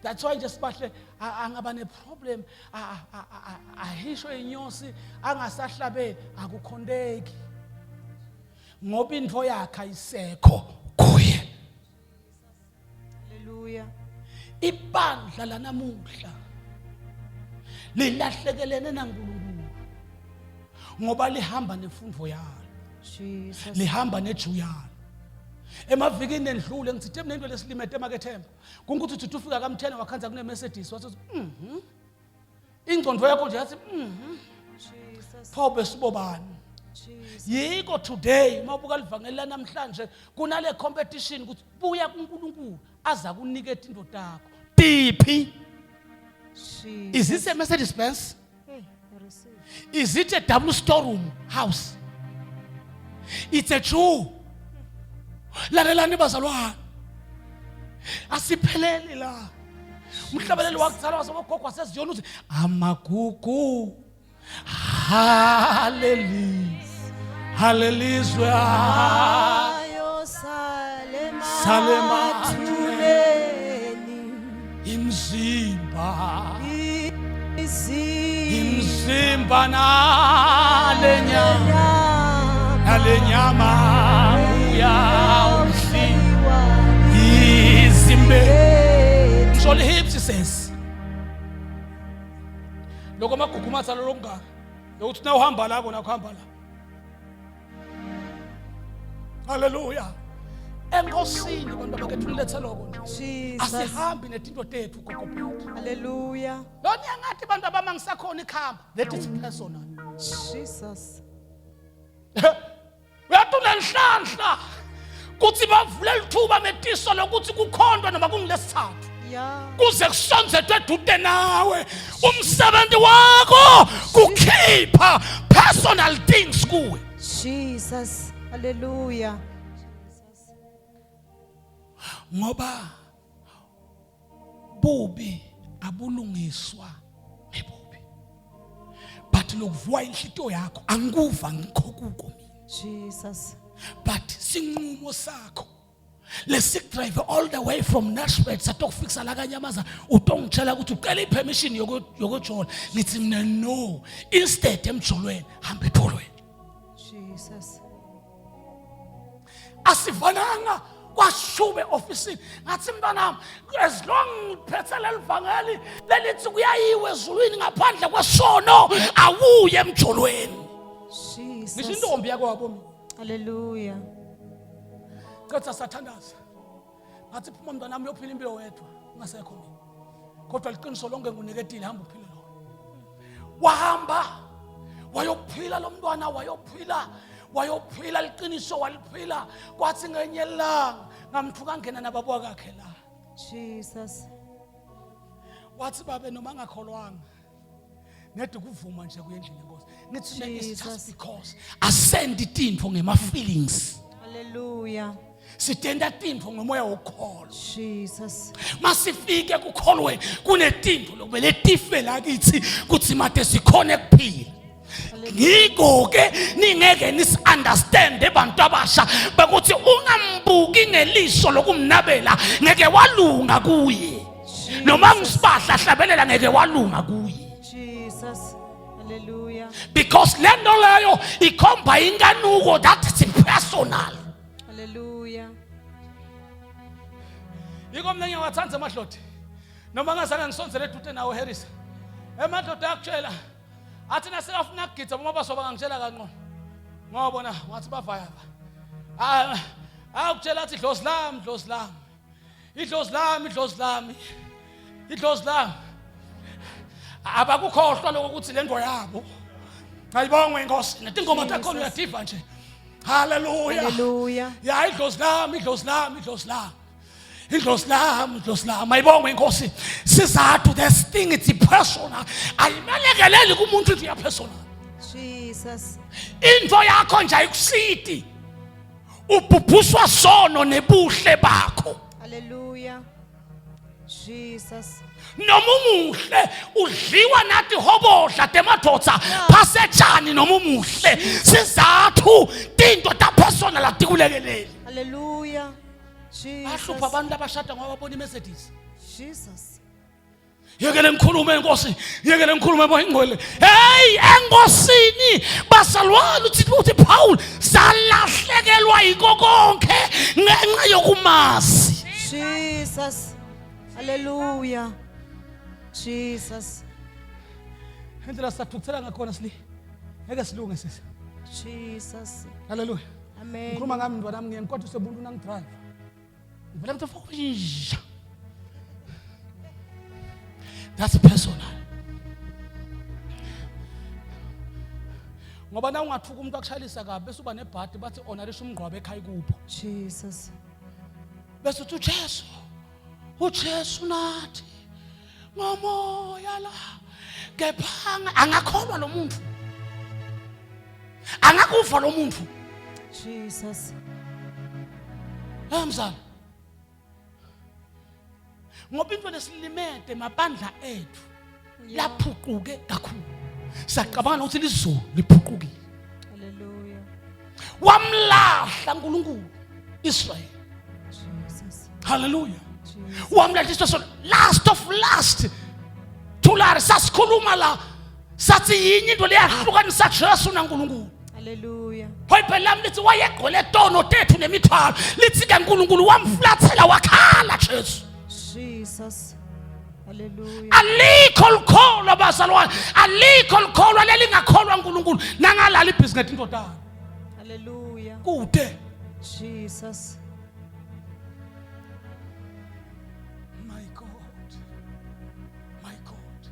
That's why nje sibahle angaba neproblem ahishwe inyosi angasahlabeli akukhonteki ngoba intfo yakhe ayisekho kuye.
Hallelujah.
Ibandla lanamuhla lilahlekelene naNkulunkulu ngoba lihamba nemfundo yalo.
Jesus.
Lihamba neju yalo. Emavikini endlule ngithe mina into lesilimete emakethemba. Kungukuthi uthi ufika kamthena wakhanza kune Mercedes wathi. Ingqondo yakho nje yathi.
Jesus.
Pho besibobani?
Jesus.
Yiko today mawubuka livangeli lanamhlanje kunale competition ukuthi buya kuNkulunkulu aza kunike into takho. Tiphi?
Jesus.
Is this a Mercedes Benz?
Hey, I receive.
Is it a double storeroom house? It's a Jew. Lalelani bazalwane. Asipheleli la. Umhlabeleli wakuzalwa wasegogo waseZiyoni uthi amagugu hallelujah. Hallelujah.
Ayo salema
Salema
thuleni
Imzimba
izimba
imzimba nalenyama nalenyama uya umhli izimbe. Shall hips says. Lokho amagugu matsalo lokungaka. Lokuthi na uhamba la kona kuhamba la. Hallelujah. Enkosini bantu bakethu nilethe lokho nje.
Jesus.
Asihambi netinto tethu gogo bhuti.
Hallelujah.
Lona yangathi abantu abama ngisakhona ikhamba. That is personal.
Jesus.
Uyathi unenhlanhla kuthi bavule lithuba metiso lokuthi kukhondwa noma kungilesithathu.
Yeah.
Kuze kusonzetwe edude nawe umsebenzi wakho kukhipha personal things kuwe.
Jesus. Hallelujah. Jesus.
Ngoba bubi abulungiswa ngebubi. But lokuvuka inhlitiyo yakho angikuva ngikho kuko mina.
Jesus.
But sinqumo sakho lesikudrive all the way from Nashville satokufikisa la kanyamaza utongitshela ukuthi ucela ipermission yokujola ngithi mina no instead emjolweni hamba etholweni
Jesus.
Asivananga kwashube ofisini ngathi mntanami as long ngiphethe leli vangeli lelithi kuyayiwe ezulwini ngaphandle kwesono awuye emjolweni.
Jesus.
Ngisho intombi yakwabo mina.
Hallelujah.
Cetha sathandaza. Ngathi phuma mntanami uyophila impilo wedwa ungasekho mina. Kodwa liqiniso lonke nguniketile hamba uphile lona. Wahamba wayophila lo mntwana wayophila wayophila liqiniso waliphila kwathi ngenye ilanga ngamthuka ngena nababa wakhe la.
Jesus.
Wathi babe noma angakholwanga nedi kuvuma nje kuye endlini yenkosi ngithi mina it's just
Jesus.
because asend itinto ngema feelings
Hallelujah.
sitenda tintfo ngomoya wokukholwa
Jesus.
masifike kukholwe kunetinto lokumele tife lakithi kuthi made sikhone kuphila ngiko ke ningeke nisi-understande bantu abasha bekuthi ungambuki ngeliso lokumnabela ngeke walunga kuye noma ngisibahla hlabelela ngeke walunga kuye
Jesus. Hallelujah.
Because le nto leyo ikhomba inkanuko that is personal.
Hallelujah.
Yiko mina ngiyawathanda amadlodi. Noma ngazange ngisondzele edude nawo Harris. Emadlodi akutshela athi nasekafuna kugidza uma basoba ngangitshela kanqo. Ngoba bona wathi bavaya ba. Ah akutshela athi dlozi lami dlozi lami. Idlozi lami idlozi lami. Idlozi lami. Abakukhohlwa lokho ukuthi le nto yabo. Ayibongwe inkosi. Netingoma takhona uyadiva nje. Hallelujah.
Hallelujah.
Ya idlozi lami idlozi lami idlozi lami. Idlozi lami idlozi lami. Ayibongwe inkosi. Sizathu this thing it's personal. Ayimelekeleli kumuntu into ya personal.
Jesus.
Into yakho nje ayikusiti. Ubhubhuswa sono nebuhle bakho.
Hallelujah. Jesus.
Noma umuhle udliwa nathi hobodla temadvodza phasetshani noma umuhle sizathu tinto ta personal atikulekeleli.
Hallelujah. Jesus.
Bahlupha abantu abashada ngoba babona iMercedes.
Jesus.
Yekele ngikhulume enkosi, yekele ngikhulume moya ingcwele. Hey enkosini bazalwane uthi uthi Paul salahlekelwa yiko konke ngenxa yokumazi.
Jesus. Hallelujah. Jesus.
Indlela sathukuthela ngakhona sili. Ngeke silunge sisi.
Jesus.
Hallelujah.
Amen.
Ngikhuluma ngami mntwana wami ngiye ngikodwa sebuntu nangidrive. Ngivele ngithi fokisha. That's personal. Ngoba na ungathuka umuntu akushayelisa kabi bese uba nebhadi bathi onarisha umngqwabo ekhaya kubo.
Jesus.
Bese uthi uJesu. uJesu nathi ngomoya la kepha angakholwa lo muntu. Angakuva lo muntu.
Jesus.
Eh mzala. Ngoba into lesilimede mabandla ethu laphuquke kakhulu. Siyacabanga ukuthi lizulu liphuqukile.
Hallelujah.
Wamlahla uNkulunkulu Israel.
Jesus.
Hallelujah.
Jesus.
Wamlahla Israel last of last. Thulari sasikhuluma la sathi yinye into leyahlukanisa Jesu naNkulunkulu.
Hallelujah.
Bhayibheli lami lithi wayegcwele tono tethu nemithwalo lithi ke uNkulunkulu wamfulathela wakhala Jesu.
Jesus. Hallelujah.
Alikho likholwa bazalwane, alikho likholwa lelingakholwa uNkulunkulu nangalala ibhizinesi into talo.
Hallelujah.
Kude.
Jesus.
My God. My God.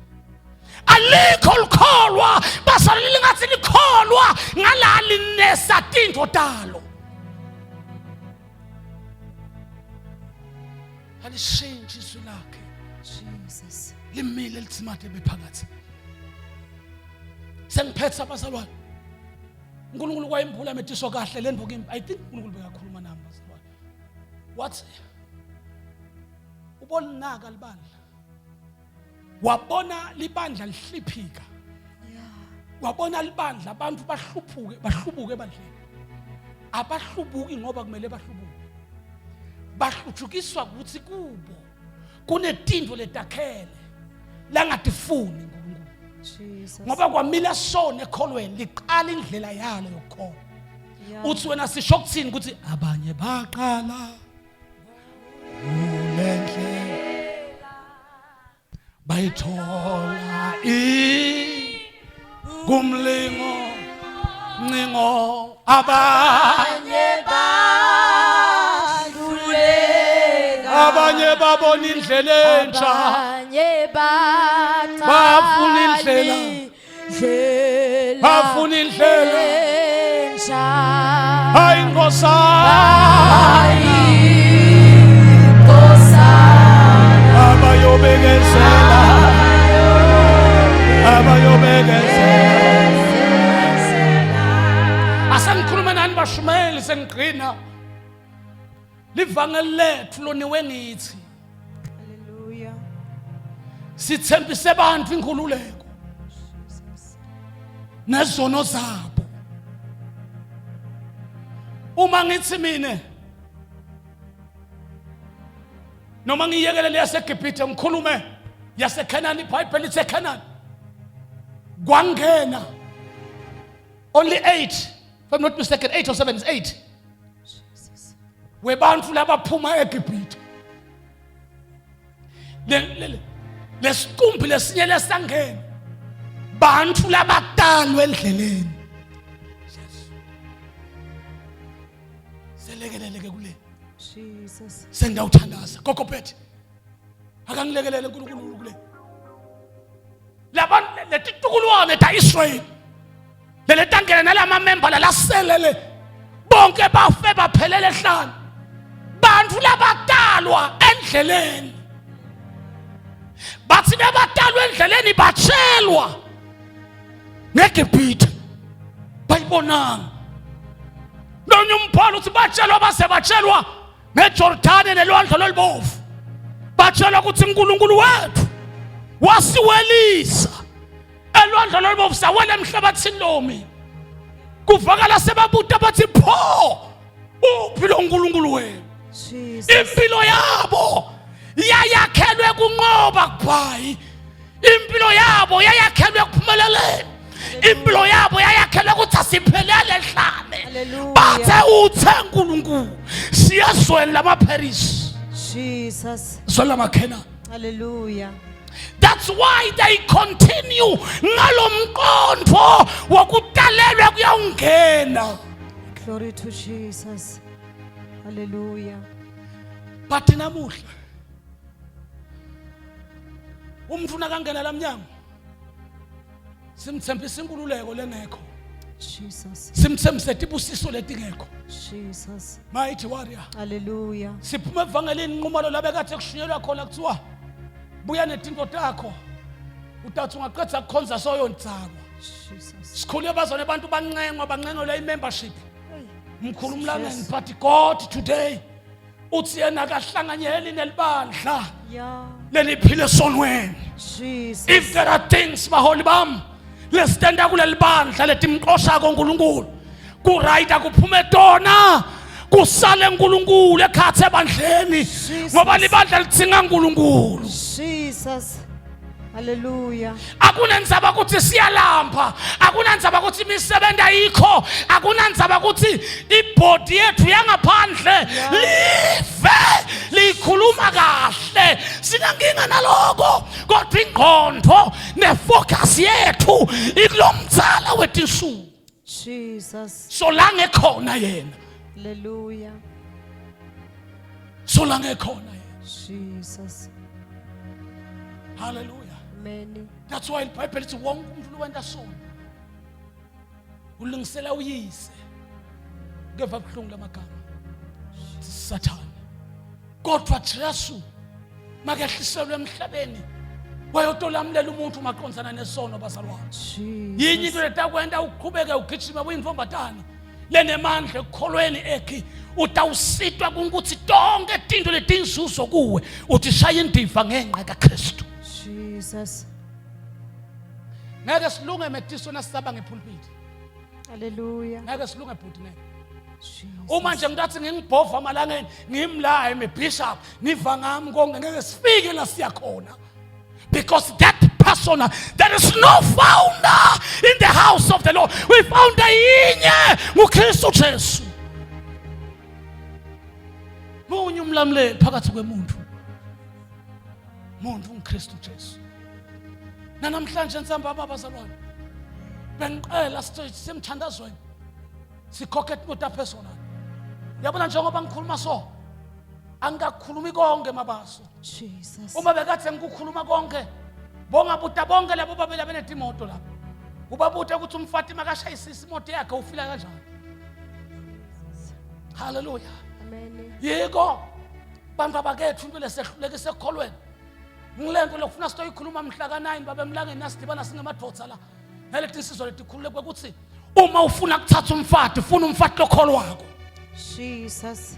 Alikho likholwa bazalwane lingathi likholwa ngalali nesa tinto talo. Alishintshi izwi lakhe.
Jesus.
Limile litsimate bephakathi. Sengiphethe abazalwane. uNkulunkulu kwayimbula metiso kahle le nto kimi. I think uNkulunkulu bekakhuluma nami bazalwane. Wathi ubolinaka libandla. Wabona libandla lihliphika. Wabona libandla abantu bahluphuke bahlubuke ebandleni. Abahlubuki ngoba kumele bahlubuke. Bahlutshukiswa ukuthi kubo kunetinto letakhele langatifuni uNkulunkulu.
Jesus.
Ngoba kwamila sona ekholweni liqala indlela yalo yokukholwa.
Yeah.
Uthi wena sisho kuthini ukuthi abanye baqala kulendlela bayithola i kumlingo ncingo abanye
badluleka
abanye babona indlela entsha
abanye baqala
Bafuna indlela.
indlela
Bafuna indlela.
entsha
hayi nkosana
inkosana
abayobekezela abayobekezela asengikhulume nani bashumayeli sengigcina livangeli lethu loniwe ngithi
Hallelujah.
sithembise abantu inkhululeko
Jesus.
nezono zabo uma ngithi mina noma ngiyekele leyaseGibhithe ngikhulume yaseKhenani iBhayibheli lithe eKhenani kwangena only 8 if I'm not mistaken 8 or 7 is 8
Jesus.
webantu labaphuma eGibhithe lesiqumbi lesinye lesangena bantu labatalwe endleleni Jesu selekeleleke kule
Jesus
sengiyawuthandaza gogo Betty akangilekelele uNkulunkulu kule labantu letitukulwane ta Israel leletangene nalamamemba lalaselele bonke bafe baphelele ehlane bantu labatalwa endleleni bathi bebatalwa endleleni batshelwa ngeGibhithe bayibonanga lonye umbhalo uthi batshelwa base batshelwa ngeJordani nelwandle lolubovu batshelwa ukuthi uNkulunkulu wethu wasiwelisa elwandle lolubovu sawela emhlabathini lomi kuvakala sebabuta bathi pho uphi lo nkulunkulu wenu impilo yabo yayakhelwe kunqoba kubhayi impilo yabo yayakhelwe kuphumeleleni impilo yabo yayakhelwe ukuthi asiphelele ehlane bathe uthe nkulunkulu siyezweni lamaParis
Jesus
zweni lamaKhenani
Hallelujah
That's why they continue ngalomqondo wokutalelwa kuyawungena.
Glory to Jesus. Hallelujah.
But namuhla umuntu nakangena lamnyango simthembisa inkululeko lengekho.
Jesus.
Simthembise tibusiso letingekho.
Jesus.
Mighty warrior.
Hallelujah.
Siphuma evangelini inqumalo labekade kushunyelwa khona kuthiwa buya netinto takho. Utathi ungaqedza kukhonza soyondzakwa.
Jesus.
Sikhule bazone abantu bancengwa bancengelwa i-membership. Mkhulu umlangeni but God today uthi yena akahlanganyeli nelibandla
Yeah.
leliphile esonweni.
Jesus.
If there are things baholi bami lesitenda kuleli bandla letimxoshako uNkulunkulu ku-right akuphume tona kusale uNkulunkulu ekhathe ebandleni
Jesus.
ngoba libandla lidzinga uNkulunkulu
Jesus. Hallelujah.
Akunandzaba ukuthi siyalamba, akunandzaba ukuthi imisebenzi ayikho, akunandzaba ukuthi ibhodi yethu yangaphandle live likhuluma kahle. Sinankinga naloko. Kodwa ingqondo nefocus yethu ikulomdzala wetinsuku.
Jesus.
Solange khona yena.
Hallelujah.
Solange khona yena.
Jesus.
Hallelujah.
Amen.
That's why iBhayibheli lithi wonke umuntu lowenta sono ulungisela uyise. Keva buhlungu lamagama. Sathane. Kodwa Jesu makehliselwe emhlabeni wayotolamlela umuntu maqondzana nesono bazalwane. Yinye into letakwenta uqhubeke ugijime kuyintombatane lenemandla ekukholweni ekhi utawusitwa kungukuthi tonke tinto letinzuzo kuwe uthi shaya indiva ngenxa kaKristu.
Jesus.
Ngeke silunge metiso nasisaba ngepulpit.
Hallelujah.
Ngeke silunge bhuti ngeke. Uma nje ngithi ngingibhova amalangeni ngimla I'm a bishop niva ngami konke ngeke sifike la siya khona. Because that person there is no founder in the house of the Lord. We found yinye nguKristu Jesu. Munye umlamuleli phakathi kwemuntu. Muntu uNkristu Jesu. Nanamhlanje nsamba abazalwane. Bengiqela sisemthandazweni. Sikhokhe imoto personal. Yabona njengoba ngikhuluma so angikakhulumi konke mabaso.
Jesus.
Uma bekathe ngikukhuluma konke bongabuta bonke labo babela benetimoto lapho. Ubabuta ukuthi umfati makashayisisa imoto yakhe ufila kanjani. Hallelujah.
Amen.
Yiko bantu abakethu into lesehluleke sekholweni. Ngilento lokufuna sitoyikhuluma mhla ka9 babe emlangeni nasidibana singemadoda la. Naleti insizwa letikhululeke ukuthi uma ufuna kuthatha umfati ufuna umfati lokholwako.
Jesus.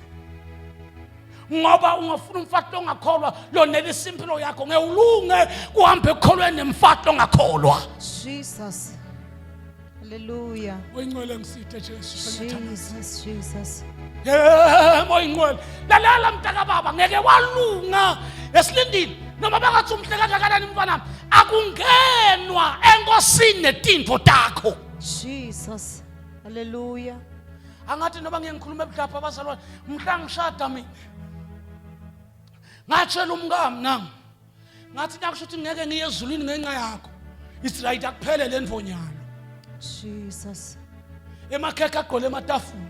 Ngoba ungafuna umfati ongakholwa lonelisa impilo yakho ngewulunge kuhambe ekukholweni nemfati ongakholwa.
Jesus. Hallelujah.
Oyingcwele ngisithe Jesu sengiyathanda.
Jesus, Jesus.
Yebo oyingcwele. Lalela mntaka baba ngeke walunga esilindini noma bangathi umhle kangakanani mfana akungenwa enkosini netintfo takho.
Jesus. Hallelujah.
Angathi noma ngiye ngikhuluma ebuhlapha abazalwane mhla ngishada mina. Ngatshela umkami nami ngathi nakusho ukuthi ngeke ngiye ezulwini ngenxa yakho it's right akuphele le ndvonyana
Jesus.
Emakhekhe agqole ematafula.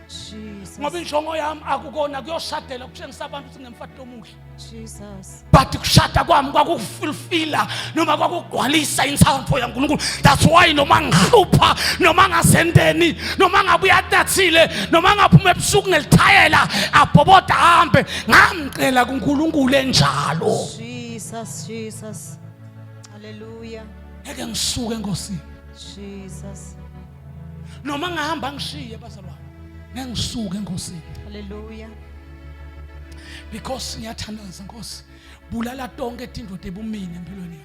Jesus.
Ngoba injongo yami akukona kuyoshadela kutshengisa abantu ukuthi nginemfati omuhle.
Jesus.
But kushada kwami kwakufulfilla noma kwakugcwalisa intsandvo yaNkulunkulu. That's why noma ngihlupha noma ngasendeni noma ngabuya atathile noma ngaphuma ebusuku ngelithayela abhoboda hambe ngamcela kuNkulunkulu enjalo.
Jesus, Jesus. Hallelujah.
Ngeke ngisuke enkosini.
Jesus.
Noma ngihamba ngishiye bazalwane. Ngeke ngisuke enkosini.
Hallelujah.
Because ngiyathandaza Nkosi. Bulala tonke tindoda ebumini empilweni yami.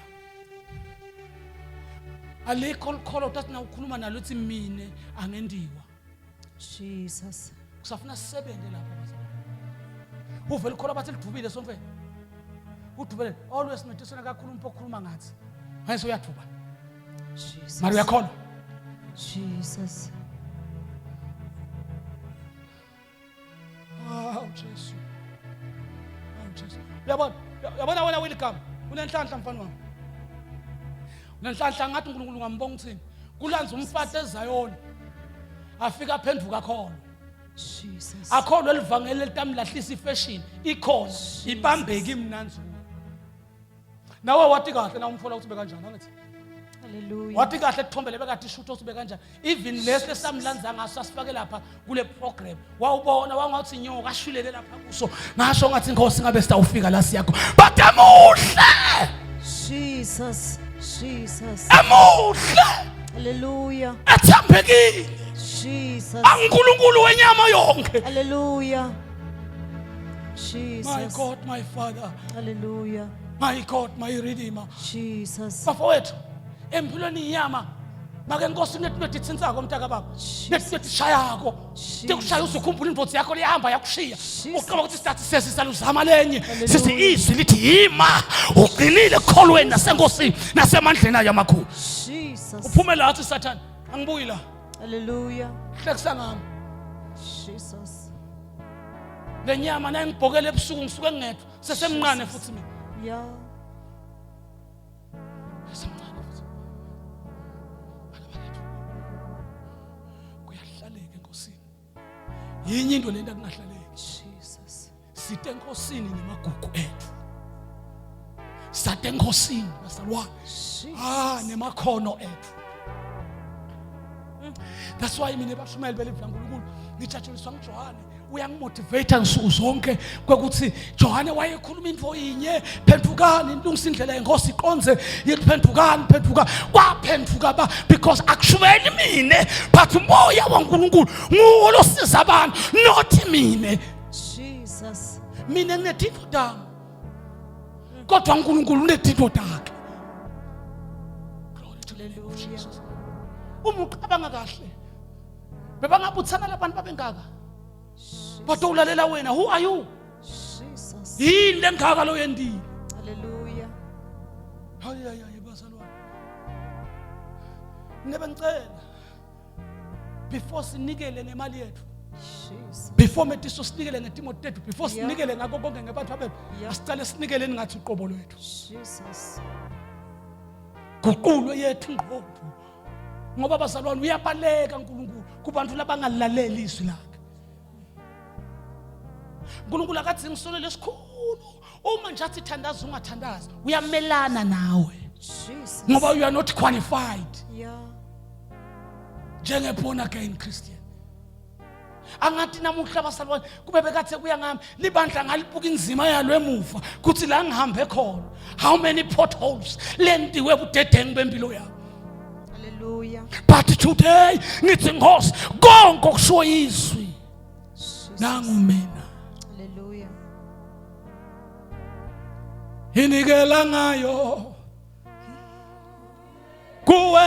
Alikho likholo tathi nawukhuluma nalo uthi mine angendiwa.
Jesus.
Kusafuna sisebenze lapho bazalwane. Uvele ukholwa bathi lidubile sontweni. Udubele always medisona kakhulu umpho okhuluma ngathi. Manje uyaduba.
Jesus.
Mara uyakholwa.
Jesus.
Awu Jesu. Awu Jesu. Uyabona? Uyabona wena William? Unenhlanhla mfana wami. Unenhlanhla ngathi uNkulunkulu ngambonga uthini? Kulanza umfati eZayoni. Afika aphenduka khona.
Jesus.
Akholwe elivangeli elitamlahlisa ifashion ikhona ibambeke imnanzi kuyo. Nawe wathi kahle na umthola ukuthi bekanjani angithi?
Hallelujah.
Wathi kahle kuthombele bekade ishutho ukuthi bekanjani. Even lesi lesamlanza ngaso asifake lapha kule program. Wawubona wangathi inyoka ashwilele lapha kuso. Ngasho ngathi inkosi ngabe sitawufika la siyakho. But emuhle.
Jesus. Jesus.
Emuhle.
Hallelujah.
Ethembekile.
Jesus.
AnguNkulunkulu wenyama yonke.
Hallelujah. Jesus.
My God, my Father.
Hallelujah.
My God, my Redeemer.
Jesus.
Bafowethu, empilweni inyama make inkosi kunetinto etithintsako mntaka baba netinto etishayako tikushaya uzukhumbula indvodzi yakho liyahamba yakushiya uqaba ukuthi sitathi sesisaluzama lenye sithi izwi lithi yima uqinile ekukholweni nasenkosini nasemandleni ayo amakhulu
Jesus.
uphume la athi sathane angibuyi la
Hallelujah.
hlekisa ngami
Jesus.
le nyama nayingibhokele ebusuku ngisuke ngingedwa sesemncane futhi mina
Yeah.
Yinye into lento akungahlaleki.
Jesus.
Site enkosini nemagugu ethu. Sate enkosini basalwane. Ah nemakhono ethu. That's why mina bashumayeli belive laNkulunkulu ngijatshuliswa nguJohane uyangimotivate nsuku zonke kwekuthi Johane wayekhuluma into inye phendukani nilungise indlela yenkosi iqonze yithi phendukani phenduka kwaphenduka ba because akushumayeli mina but umoya waNkulunkulu nguwo losiza abantu not mina
Jesus
mina nginetintfo tami kodwa uNkulunkulu unetintfo takhe glory to the name of Jesus uma ucabanga kahle bebangabuthana labantu babengaka batowulalela wena who are you
Jesus
yini lengaka loyendile
hallelujah
hayi hayi hayi bazalwane mina bengicela before sinikele ngemali yethu
Jesus
before metiso sinikele ngetimo tethu before
Yeah.
sinikele ngakho konke ngebantu abethu
Yeah.
asicale sinikeleni ngathi uqobo lwethu
Jesus
guqulwe yethu ingqondo ngoba bazalwane uyabaleka uNkulunkulu kubantu labangalaleli izwi lakhe uNkulunkulu akadzingi isono lesikhulu uma nje athi thandaza ungathandazi uyamelana nawe
Jesus
ngoba you are not qualified
yeah
njenge born again Christian angathi namuhla basalwane kube bekathe kuya ngami libandla ngalibuka inzima yalo emuva kuthi la ngihambe khona how many potholes lentiwe budedengu bempilo yami
hallelujah
but today ngithi nkosi konke okushiwo izwi nangu mina
hallelujah
inikela ngayo kuwe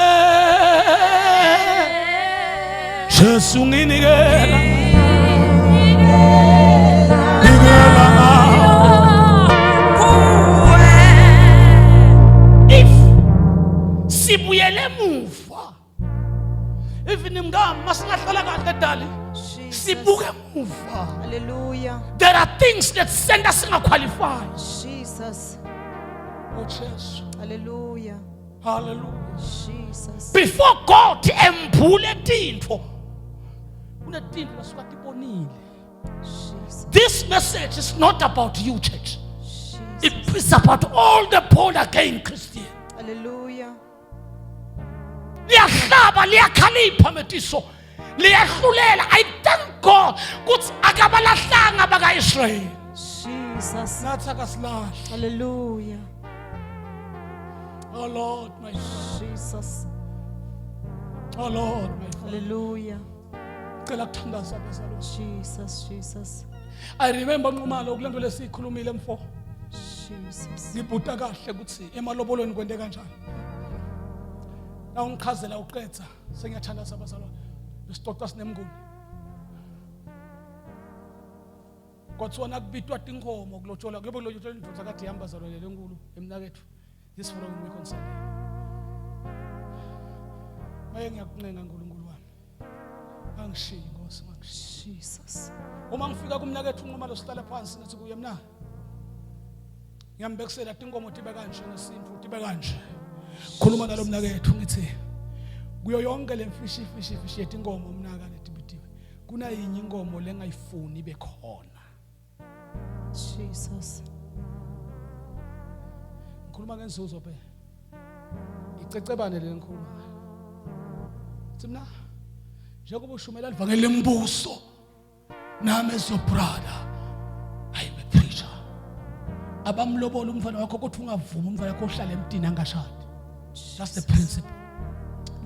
Jesu nginikela nikela ngayo
kuwe
if sibuyele emuva even mngami masingahlala kahle dali
Jesus.
sibuke emuva
Hallelujah.
there are things that send us singaqualify
Jesus.
oh Jesu
Hallelujah.
hallelujah
Jesus.
before God embule tintfo kunetintfo lasuka tibonile
Jesus.
this message is not about you church
Jesus.
it's about all the born again Christian
Hallelujah.
liyahlaba liyakhalipha metiso liyahlulela i thank god ukuthi akabalahlanga bakaIsrayeli
Jesus.
nathi akasilahli
Hallelujah.
oh lord my
Jesus.
oh lord my
Hallelujah.
cela kuthandaza bazalwane
Jesus. Jesus.
i remember nqumalo kulento lesiyikhulumile mfo
Jesus.
ngibhuta kahle ukuthi emalobolweni kwente kanjani nawungichazela uqedza sengiyathandaza bazalwane besixoxa sinemnguni kwathiwa nakubitwa tinkomo kulotshola kuyobe kulotshola indoda kade ihamba bazalwane lenkulu emnakethu this following week on Sunday maye ngiyakuncenga nkulunkulu wami angishiyi nkosi angishiyi
Jesus.
uma ngifika kumnakethu unquma sihlala phansi ngithi kuye mna ngiyambekisela tinkomo tibe kanje ngesintu tibe kanje khuluma nalo mnakethu ngithi kuyo yonke le mfishi fishi fishi yetinkomo mnaka letibitiwe kunayinye inkomo lengayifuni ibe khona
Jesus.
ngikhuluma ngenzuzo phela icecebane le ngikhuluma ngayo thi mna njengoba ushumela livangeli lembuso nami as your brother I am a preacher abamlobola umfana wakho ukuthi ungavumi umfana wakho uhlale emtini angashadi that's the principle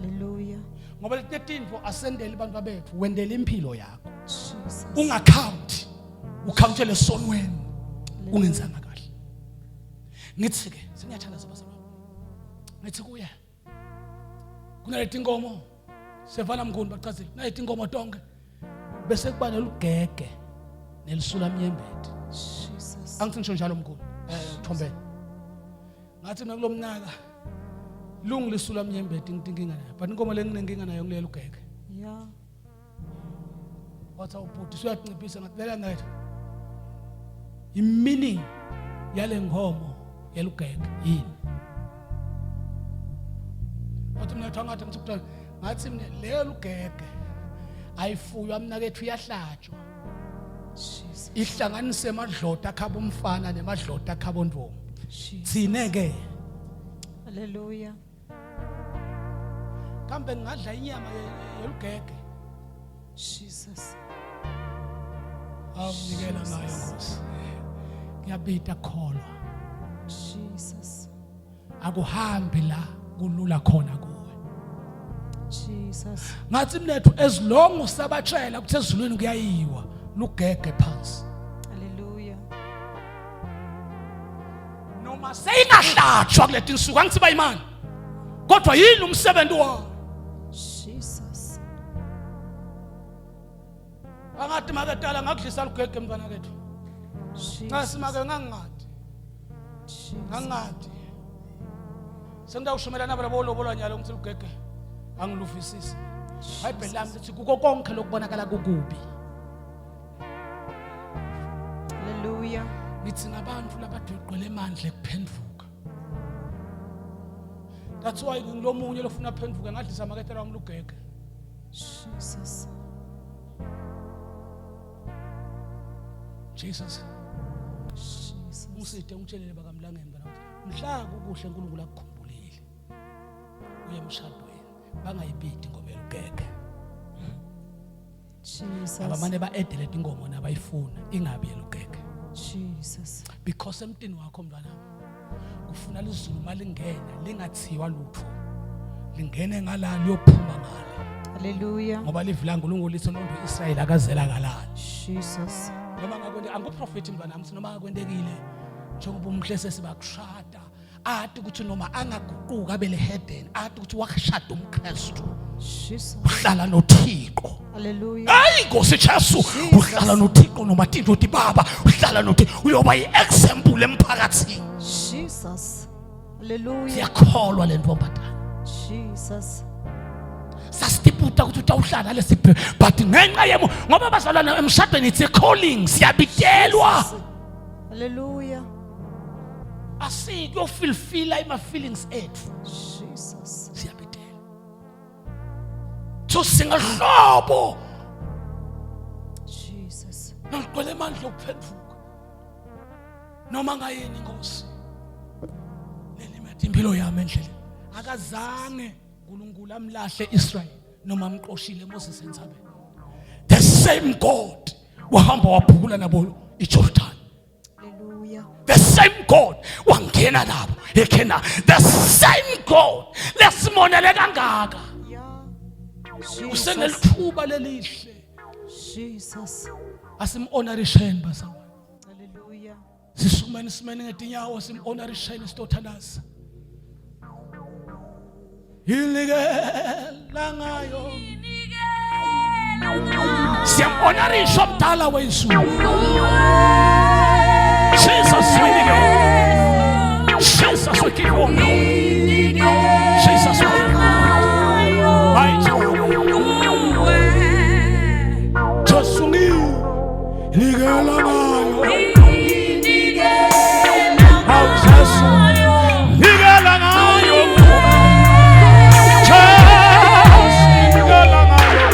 Hallelujah.
ngoba letinye tintfo asendeli abantu babethu wendela impilo yakho
Jesus.
ungacount ucountele esonweni ungenzanga kahle ngithi ke sengiyathandaza bazalwane ngithi kuye kunaleti nkomo sevana mkhulu bachazile kunaleti nkomo tonke bese kuba nelugege nelisula mnyembeti
Jesus.
angithi ngisho njalo mkhulu eh Thombeni ngathi mina kulomnyaka lungilisula mnyembeti ngithi inkinga nayo but inkomo lenginenkinga nayo ngilelo ugege
Yeah.
wathi awubhuti usuyanciphisa ngathi lela ngathi i-meaning yale ngomo yelugege yini wathi mina kuthiwa ngathi ngithi kuthiwa ngathi mina leyo lugege Ayifuywa mnakethu iyahlatshwa. Ihlanganise emadlota akhaba umfana nemadlota akhaba ontombi. Thine ke.
Hallelujah.
Kambe ngingadla inyama yolugege.
Jesus.
Awunikela ngayo Nkosi. Ngiyabita kholwa.
Jesus.
Akuhambi la kulula khona kuwe.
Jesus.
Ngathi mnethu as long usabatshela ukuthi ezulwini kuyayiwa lugege phansi.
Hallelujah.
Noma seyingahlatshwa kuleti nsuku angithi bayimani. Kodwa yini umsebenzi wawo?
Jesus.
Angathi maketala ngakudlisa lugege mntwana kethu. Nxa simake ngangingadi. Ngangingadi. Sengidawushumela nabo labo lobolwa nyalo ngithi lugege angiluvisisi. Bible lami lithi kuko konke lokubonakala kukubi.
Hallelujah.
Ngithi ngabantu labadweqwele emandla ekuphenduka. That's why ngilomunye lofuna aphenduke ngadlisa amaketela wami lugege.
Jesus.
Jesus.
Jesus.
Ungiside ungitshelele bakamlangeni bana ukuthi mhla kukuhle uNkulunkulu akukhumbulile. Uye emshadweni bangayibidi ingoma yelugege.
Jesus.
Abamane ba-edele ingoma nabayifuna ingabi yelugege.
Jesus.
Because emtini wakho mntwana kufuna lizulu malingena lingathiwa lutho. Lingene ngala liyophuma ngale.
Hallelujah.
Ngoba livi laNkulunkulu lithi lonto uIsrayeli akazela kalala.
Jesus.
Noma ngakwente anguprofeti mntwana wami noma ngakwentekile njengoba umhle sesibakushada athi ukuthi noma angaguquka abe lehedeni athi ukuthi washada umKristu
Jesus.
uhlala noThixo
Hallelujah.
hayi Nkosi Jesu uhlala noThixo noma thinto uthi baba uhlala noThixo uyoba iexample emphakathini
Jesus. Hallelujah.
siyakholwa le ntombazana
Jesus.
sasitiputa ukuthi utawuhlala lesiphe but ngenxa yemo ngoba bazalwane emshadweni it's a calling siyabitelwa
Hallelujah.
asikuyofilfila ima feelings ethu
Jesus.
siyabitela so singahlobo
Jesus.
nogcwele amandla okuphenduka noma ngayini inkosi lelimethe impilo yami endleleni akazange uNkulunkulu amlahle Israel noma amqoshile Moses entsabeni the same God wahamba wabhukula nabo iJordan
Hallelujah.
The same God wangena nabo eKhenani. The same God lesimonele kangaka.
Yeah. Jesus.
Usenelithuba lelihle.
Jesus.
Asimhonorisheni bazalwane.
Hallelujah.
Sisumeni simene ngetinyawo simhonorisheni sitothandaza. Inikela ngayo. Siyamhonorisha omdala wezulu. Jesus we nikele. Jesus we give honor. Jesus we give honor. Mighty Jesu nginikela ngayo. Awu Jesu nikela ngayo. Jesu nikela ngayo.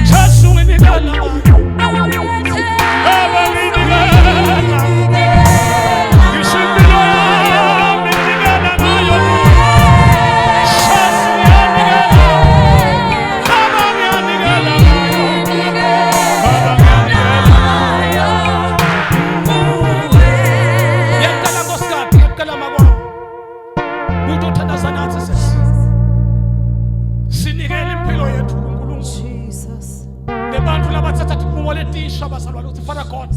Jesu nginikela ngayo. Baba nginikela. Ngisho impilo yami nginikela ngayo. Jesu ngiyanikela. Baba ngiyanikela ngayo. Baba ngiyanikela. Ngiyacela nkosikazi, ngiyacela makwami. Utothandaza nathi sesi. Sinikele impilo yethu kuNkulunkulu.
Jesus.
Nebantu labathatha tinqumo letisha bazalwane ukuthi Father God,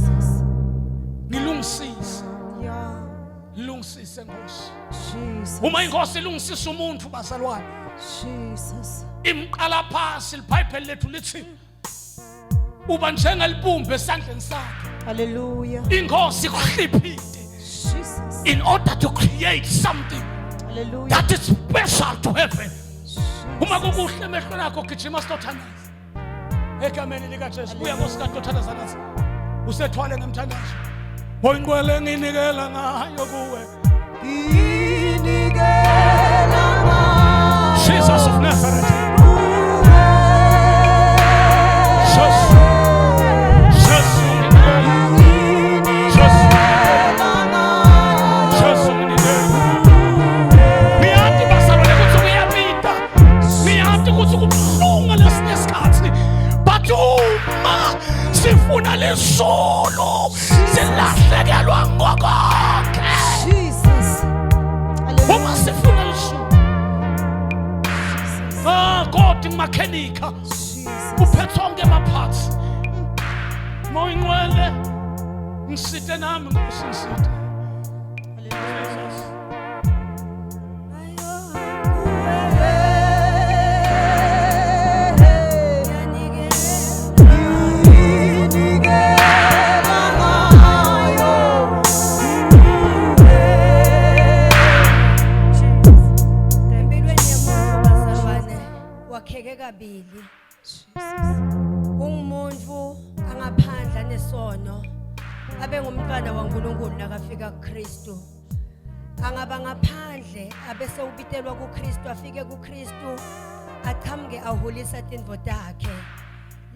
ngilungisise.
Yeah.
Ngilungisise Nkosi.
Jesus.
Uma inkosi ilungisisa umuntu bazalwane,
Jesus.
imqala phansi iBhayibheli lethu lithi uba njengelibumba esandleni sakhe.
Hallelujah.
Inkosi ikuhliphile
Jesus.
in order to create something
Hallelujah.
that is special to heaven. Uma
Jesus.
kukuhle emehlweni akho gijima sitothandaza. Egameni likaJesu buya nkosikazi tothandaza nathi. Usethwale ngemthandazo. Oyingcwele nginikela ngayo kuwe. Jesus of Nazareth. Jesu. Jesu nginikele. Jesu nginikele. Jesu nginikele. Ngiyati bazalwane ukuthi kuyabida. Ngiyati ukuthi kubuhlungu ngalesinye isikhathi. But uma sifuna lizulu silahlekelwa ngokonke.
Jesus.
Uma
Hallelujah.
sifuna lizulu. Ah, God ngmakhenika.
Jesus.
Uphethe onke ama-parts. Moya ingcwele ngisite nami Nkosi ngisite. Jesus.
Empilweni yemuntu bazalwane wakheke kabili. Ungumuntu angaphandla nesono abe ngumntwana waNkulunkulu nakafika kuKristu. Angaba ngaphandle abese ubitelwa kuKristu afike kuKristu aqhamuke ahulisa tindvo takhe.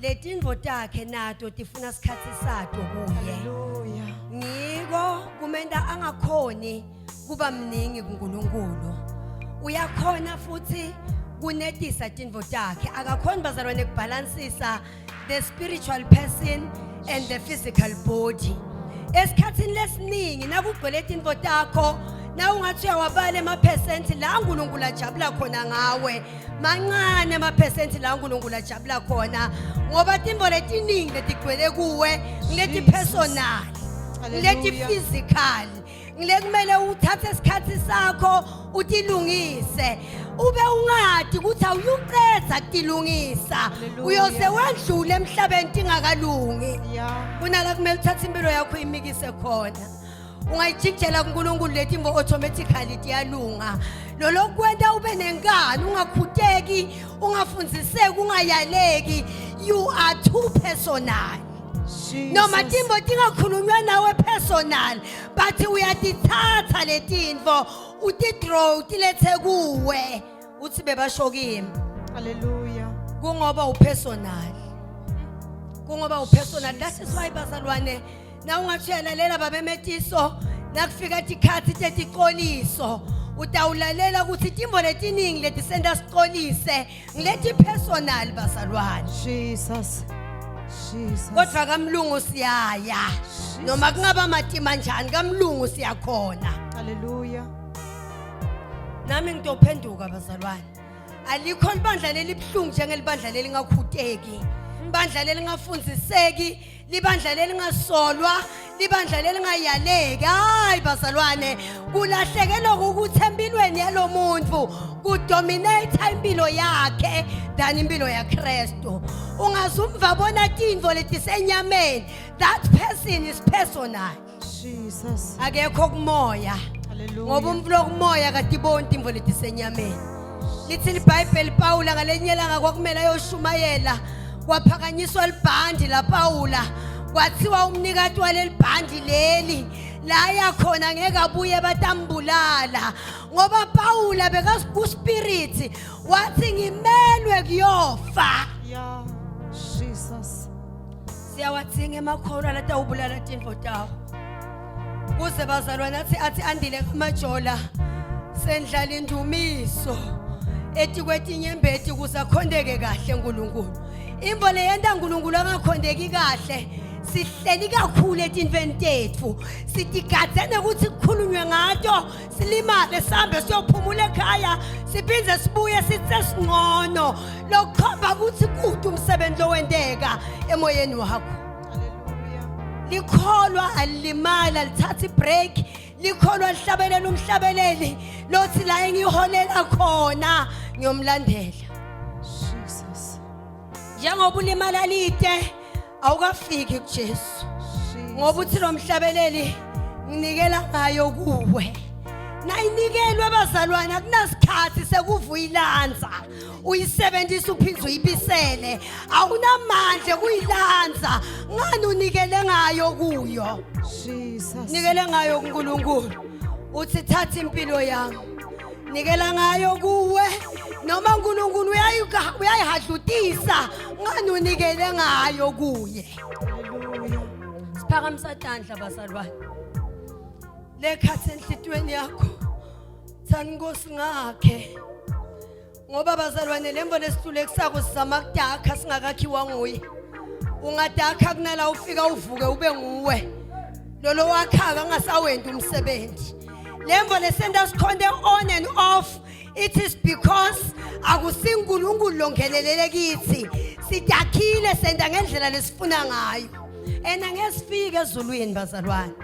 Letindvo takhe nato tifuna isikhathi sato kuye.
Hallelujah.
Ngiko kumenta angakhoni kuba mningi kuNkulunkulu. Uyakhona futhi kunetisa tindvo takhe. Akakhoni bazalwane kubalansisa the spiritual person and the physical body. Esikhathini lesiningi nakugcwele tindvo takho na ungathi uyawabala emaphesenti la uNkulunkulu ajabula khona ngawe mancane emaphesenti la uNkulunkulu ajabula khona ngoba tintfo letiningi letigcwele kuwe ngileti personal ngileti
Hallelujah.
physical ngile kumele uthathe isikhathi sakho utilungise ube ungadi ukuthi awuyuqedza kutilungisa
Hallelujah.
uyoze wendlule emhlabeni tingakalungi
Yeah.
kunala kumele uthathe impilo yakho uyimikise khona ungayijikijela kuNkulunkulu leti imvo automatically tiyalunga lolo kwenta ube nenkani ungakhuteki ungafundziseki ungayaleki you are too personal noma
Jesus.
timbo tingakhulunywa nawe personal but uyatithatha letinfo utidraw utilethe kuwe uthi bebasho kimi
Hallelujah.
kungoba upersonal kungoba upersonal that is why bazalwane na ungathi uyalalela babemetiso nakufika tikhathi teticoliso utawulalela ukuthi timbo letiningi letisenta sicolise ngileti personal bazalwane
Jesus. Jesus.
kodwa kamlungu siyaya noma kungaba matima njani kamlungu siyakhona
Hallelujah.
nami ngitophenduka bazalwane alikho libandla lelibuhlungu njengelibandla lelingakhuteki ibandla lelingafundziseki libandla lelingasolwa libandla lelingayaleki hayi bazalwane kulahlekelwa ukuthi empilweni yalomuntu kudominate impilo yakhe than impilo yaKristu ungazumva bona tintfo letisenyameni that person is personal
Jesus.
akekho kumoya
Hallelujah.
ngoba umuntu lokumoya katiboni tintfo letisenyameni lithi libhayibheli Pawula ngalenye ilanga kwakumele ayoshumayela kwaphakanyiswa libhandi la Pawula kwathiwa umnikati waleli bhandi leli la yakhona ngeke abuye batambulala ngoba Pawula bekakuspirit wathi ngimelwe kuyofa
Yeah. Jesus.
siyawadzinga emakholwa latawubulala tintfo tawo kuze bazalwane athi athi andile kamajola sendlala indumiso ethi kwetinyembeti kuze akhondeke kahle uNkulunkulu imvo leyenta uNkulunkulu angakhondeki kahle sihleli kakhulu etintfweni tetfu sitigadze nekuthi kukhulunywe ngato silimale sihambe siyophumula ekhaya siphindze sibuye sitse singcono lokukhomba ukuthi kude umsebenzi lowenteka emoyeni wakho
Hallelujah.
likholwa alilimala lithatha ibreak likholwa lihlabelela umhlabeleli lothi la engiholela khona ngiyomlandela
Jesus.
njengoba ulimala lide awukafiki kuJesu ngoba uthi lo mhlabeleli nginikela ngayo kuwe nayinikelwe abazalwane akunasikhathi sekuvuyilanza uyisebenzisa uphinde uyibisele awunamandla kuyilanza ngani unikele ngayo kuyo
Jesus.
nikele ngayo kuNkulunkulu uthi thatha impilo yami Nikela ngayo kuwe noma uNkulunkulu uyayihadlutisa ngani unikele ngayo kuye. Siphakamisa tandla bazalwane. Lekhathi enhlitweni yakho. Thani Nkosi ngakhe. Ngoba bazalwane lembo lesihlule kusako sizama kudakha singakakhiwa nguye. Ungadakha kunala ufika uvuke ube nguwe. Lolo wakhaka angasawenti umsebenzi. Lembo lesenta sikhonde on and off it is because akusinkulunkulu longenelele kithi. Sidakhile senta ngendlela lesifuna ngayo. Ena ngesifike ezulwini bazalwane.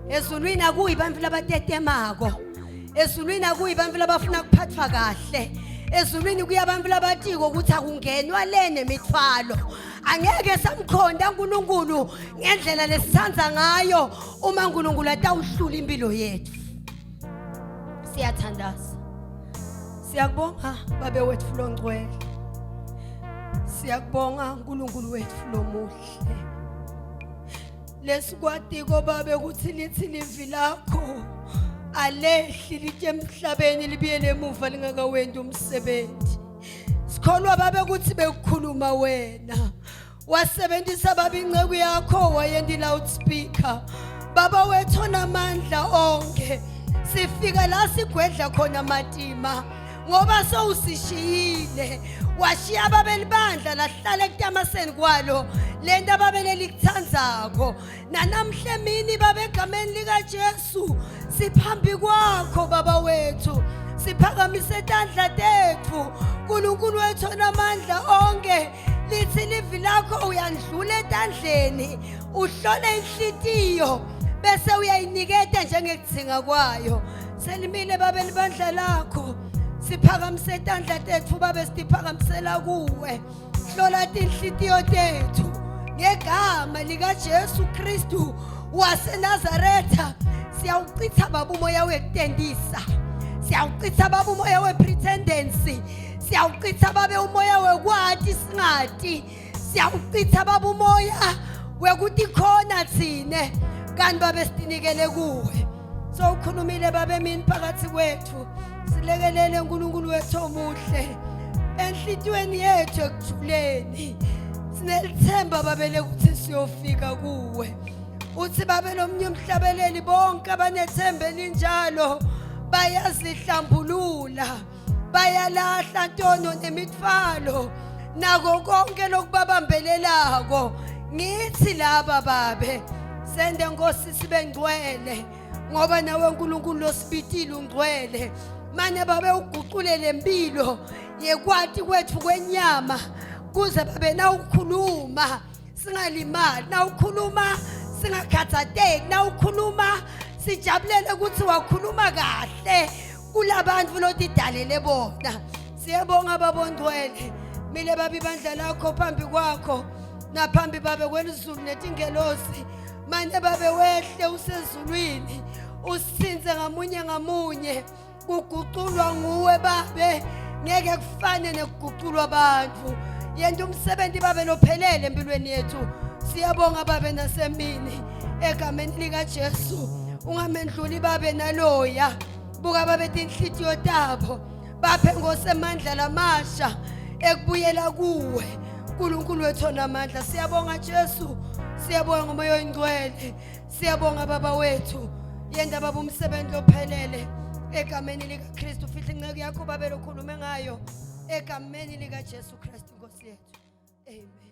Ezulwini akuyi bantu labatetemako. Ezulwini akuyi bantu labafuna kuphathwa kahle. Ezulwini kuya abantu labatiko ukuthi akungenwa le nemithwalo. Angeke samkhonda uNkulunkulu ngendlela lesithanda ngayo uma uNkulunkulu atawuhlula impilo yethu. Siyathandaza. Siyakubonga babe wethu longcwele. Siyakubonga uNkulunkulu wethu lomuhle. Lesikwatiko babe ukuthi lithi livi lakho alehli litye emhlabeni libuyele emuva lingakawendi umsebenzi. Sikholwa babe ukuthi bekukhuluma wena. Wasebenzisa baba inceku yakho wayenda loudspeaker. Baba wethu onamandla onke. Sifika la sigwedla khona matima ngoba sowusishiyile washiya ababelibandla lahlala ekutamaseni kwalo lento ababelelikuthandzako nanamhla emini baba egameni likaJesu siphambi kwakho baba wethu siphakamise tandla tethu uNkulunkulu wethu onamandla onke lithi livi lakho uyandlula etandleni uhlole inhlitiyo bese uyayiniketa njengekudzinga kwayo selimile babe libandla lakho siphakamise tandla tethu babe sitiphakamisela kuwe hlola tinhlitiyo tethu ngegama likaJesu Kristu waseNazaretha siyawuchitha baba umoya wekutendisa siyawuchitha baba umoya wepretendency siyawuchitha babe umoya wekwati singati siyawuchitha baba umoya wekuthi khona thine kanti babe sitinikele kuwe so ukhulumile babe mini phakathi kwethu silekelele uNkulunkulu wethu omuhle enhlitiyweni yethu ekuthuleni sinelithemba babele ukuthi siyofika kuwe uthi babe lomnye umhlabeleli bonke abanethemba elinjalo bayazihlambulula bayalahla ntono nemithwalo nako konke lokubabambelelako ngithi laba babe sende nkosi sibe ngcwele ngoba nawe uNkulunkulu losibitile ungcwele mane babe uguqule lempilo yekwati kwethu kwenyama kuze babe nawukhuluma singalimali nawukhuluma singakhathateki nawukhuluma sijabulele ukuthi wakhuluma kahle kulabantu lotidalele bona siyabonga babongcwele mile babe ibandla lakho phambi kwakho naphambi babe kwelizulu netingelosi mane babe wehle usezulwini usithinze ngamunye ngamunye kuguculwa nguwe babe ngeke kufane nekuguculwa abantu yenta umsebenzi babe lophelele empilweni yethu siyabonga babe nasemini egameni likaJesu ungamendluli babe naloya buka babe tinhlitiyo tabo baphe ngosemandla lamasha ekubuyela kuwe uNkulunkulu wethu onamandla siyabonga Jesu siyabonga ngomoya oyingcwele siyabonga baba wethu yenda baba umsebenzi ophelele egameni likaKristu fihla inceku yakho babe lokhulume ngayo egameni likaJesu Kristu Nkosi yethu amen.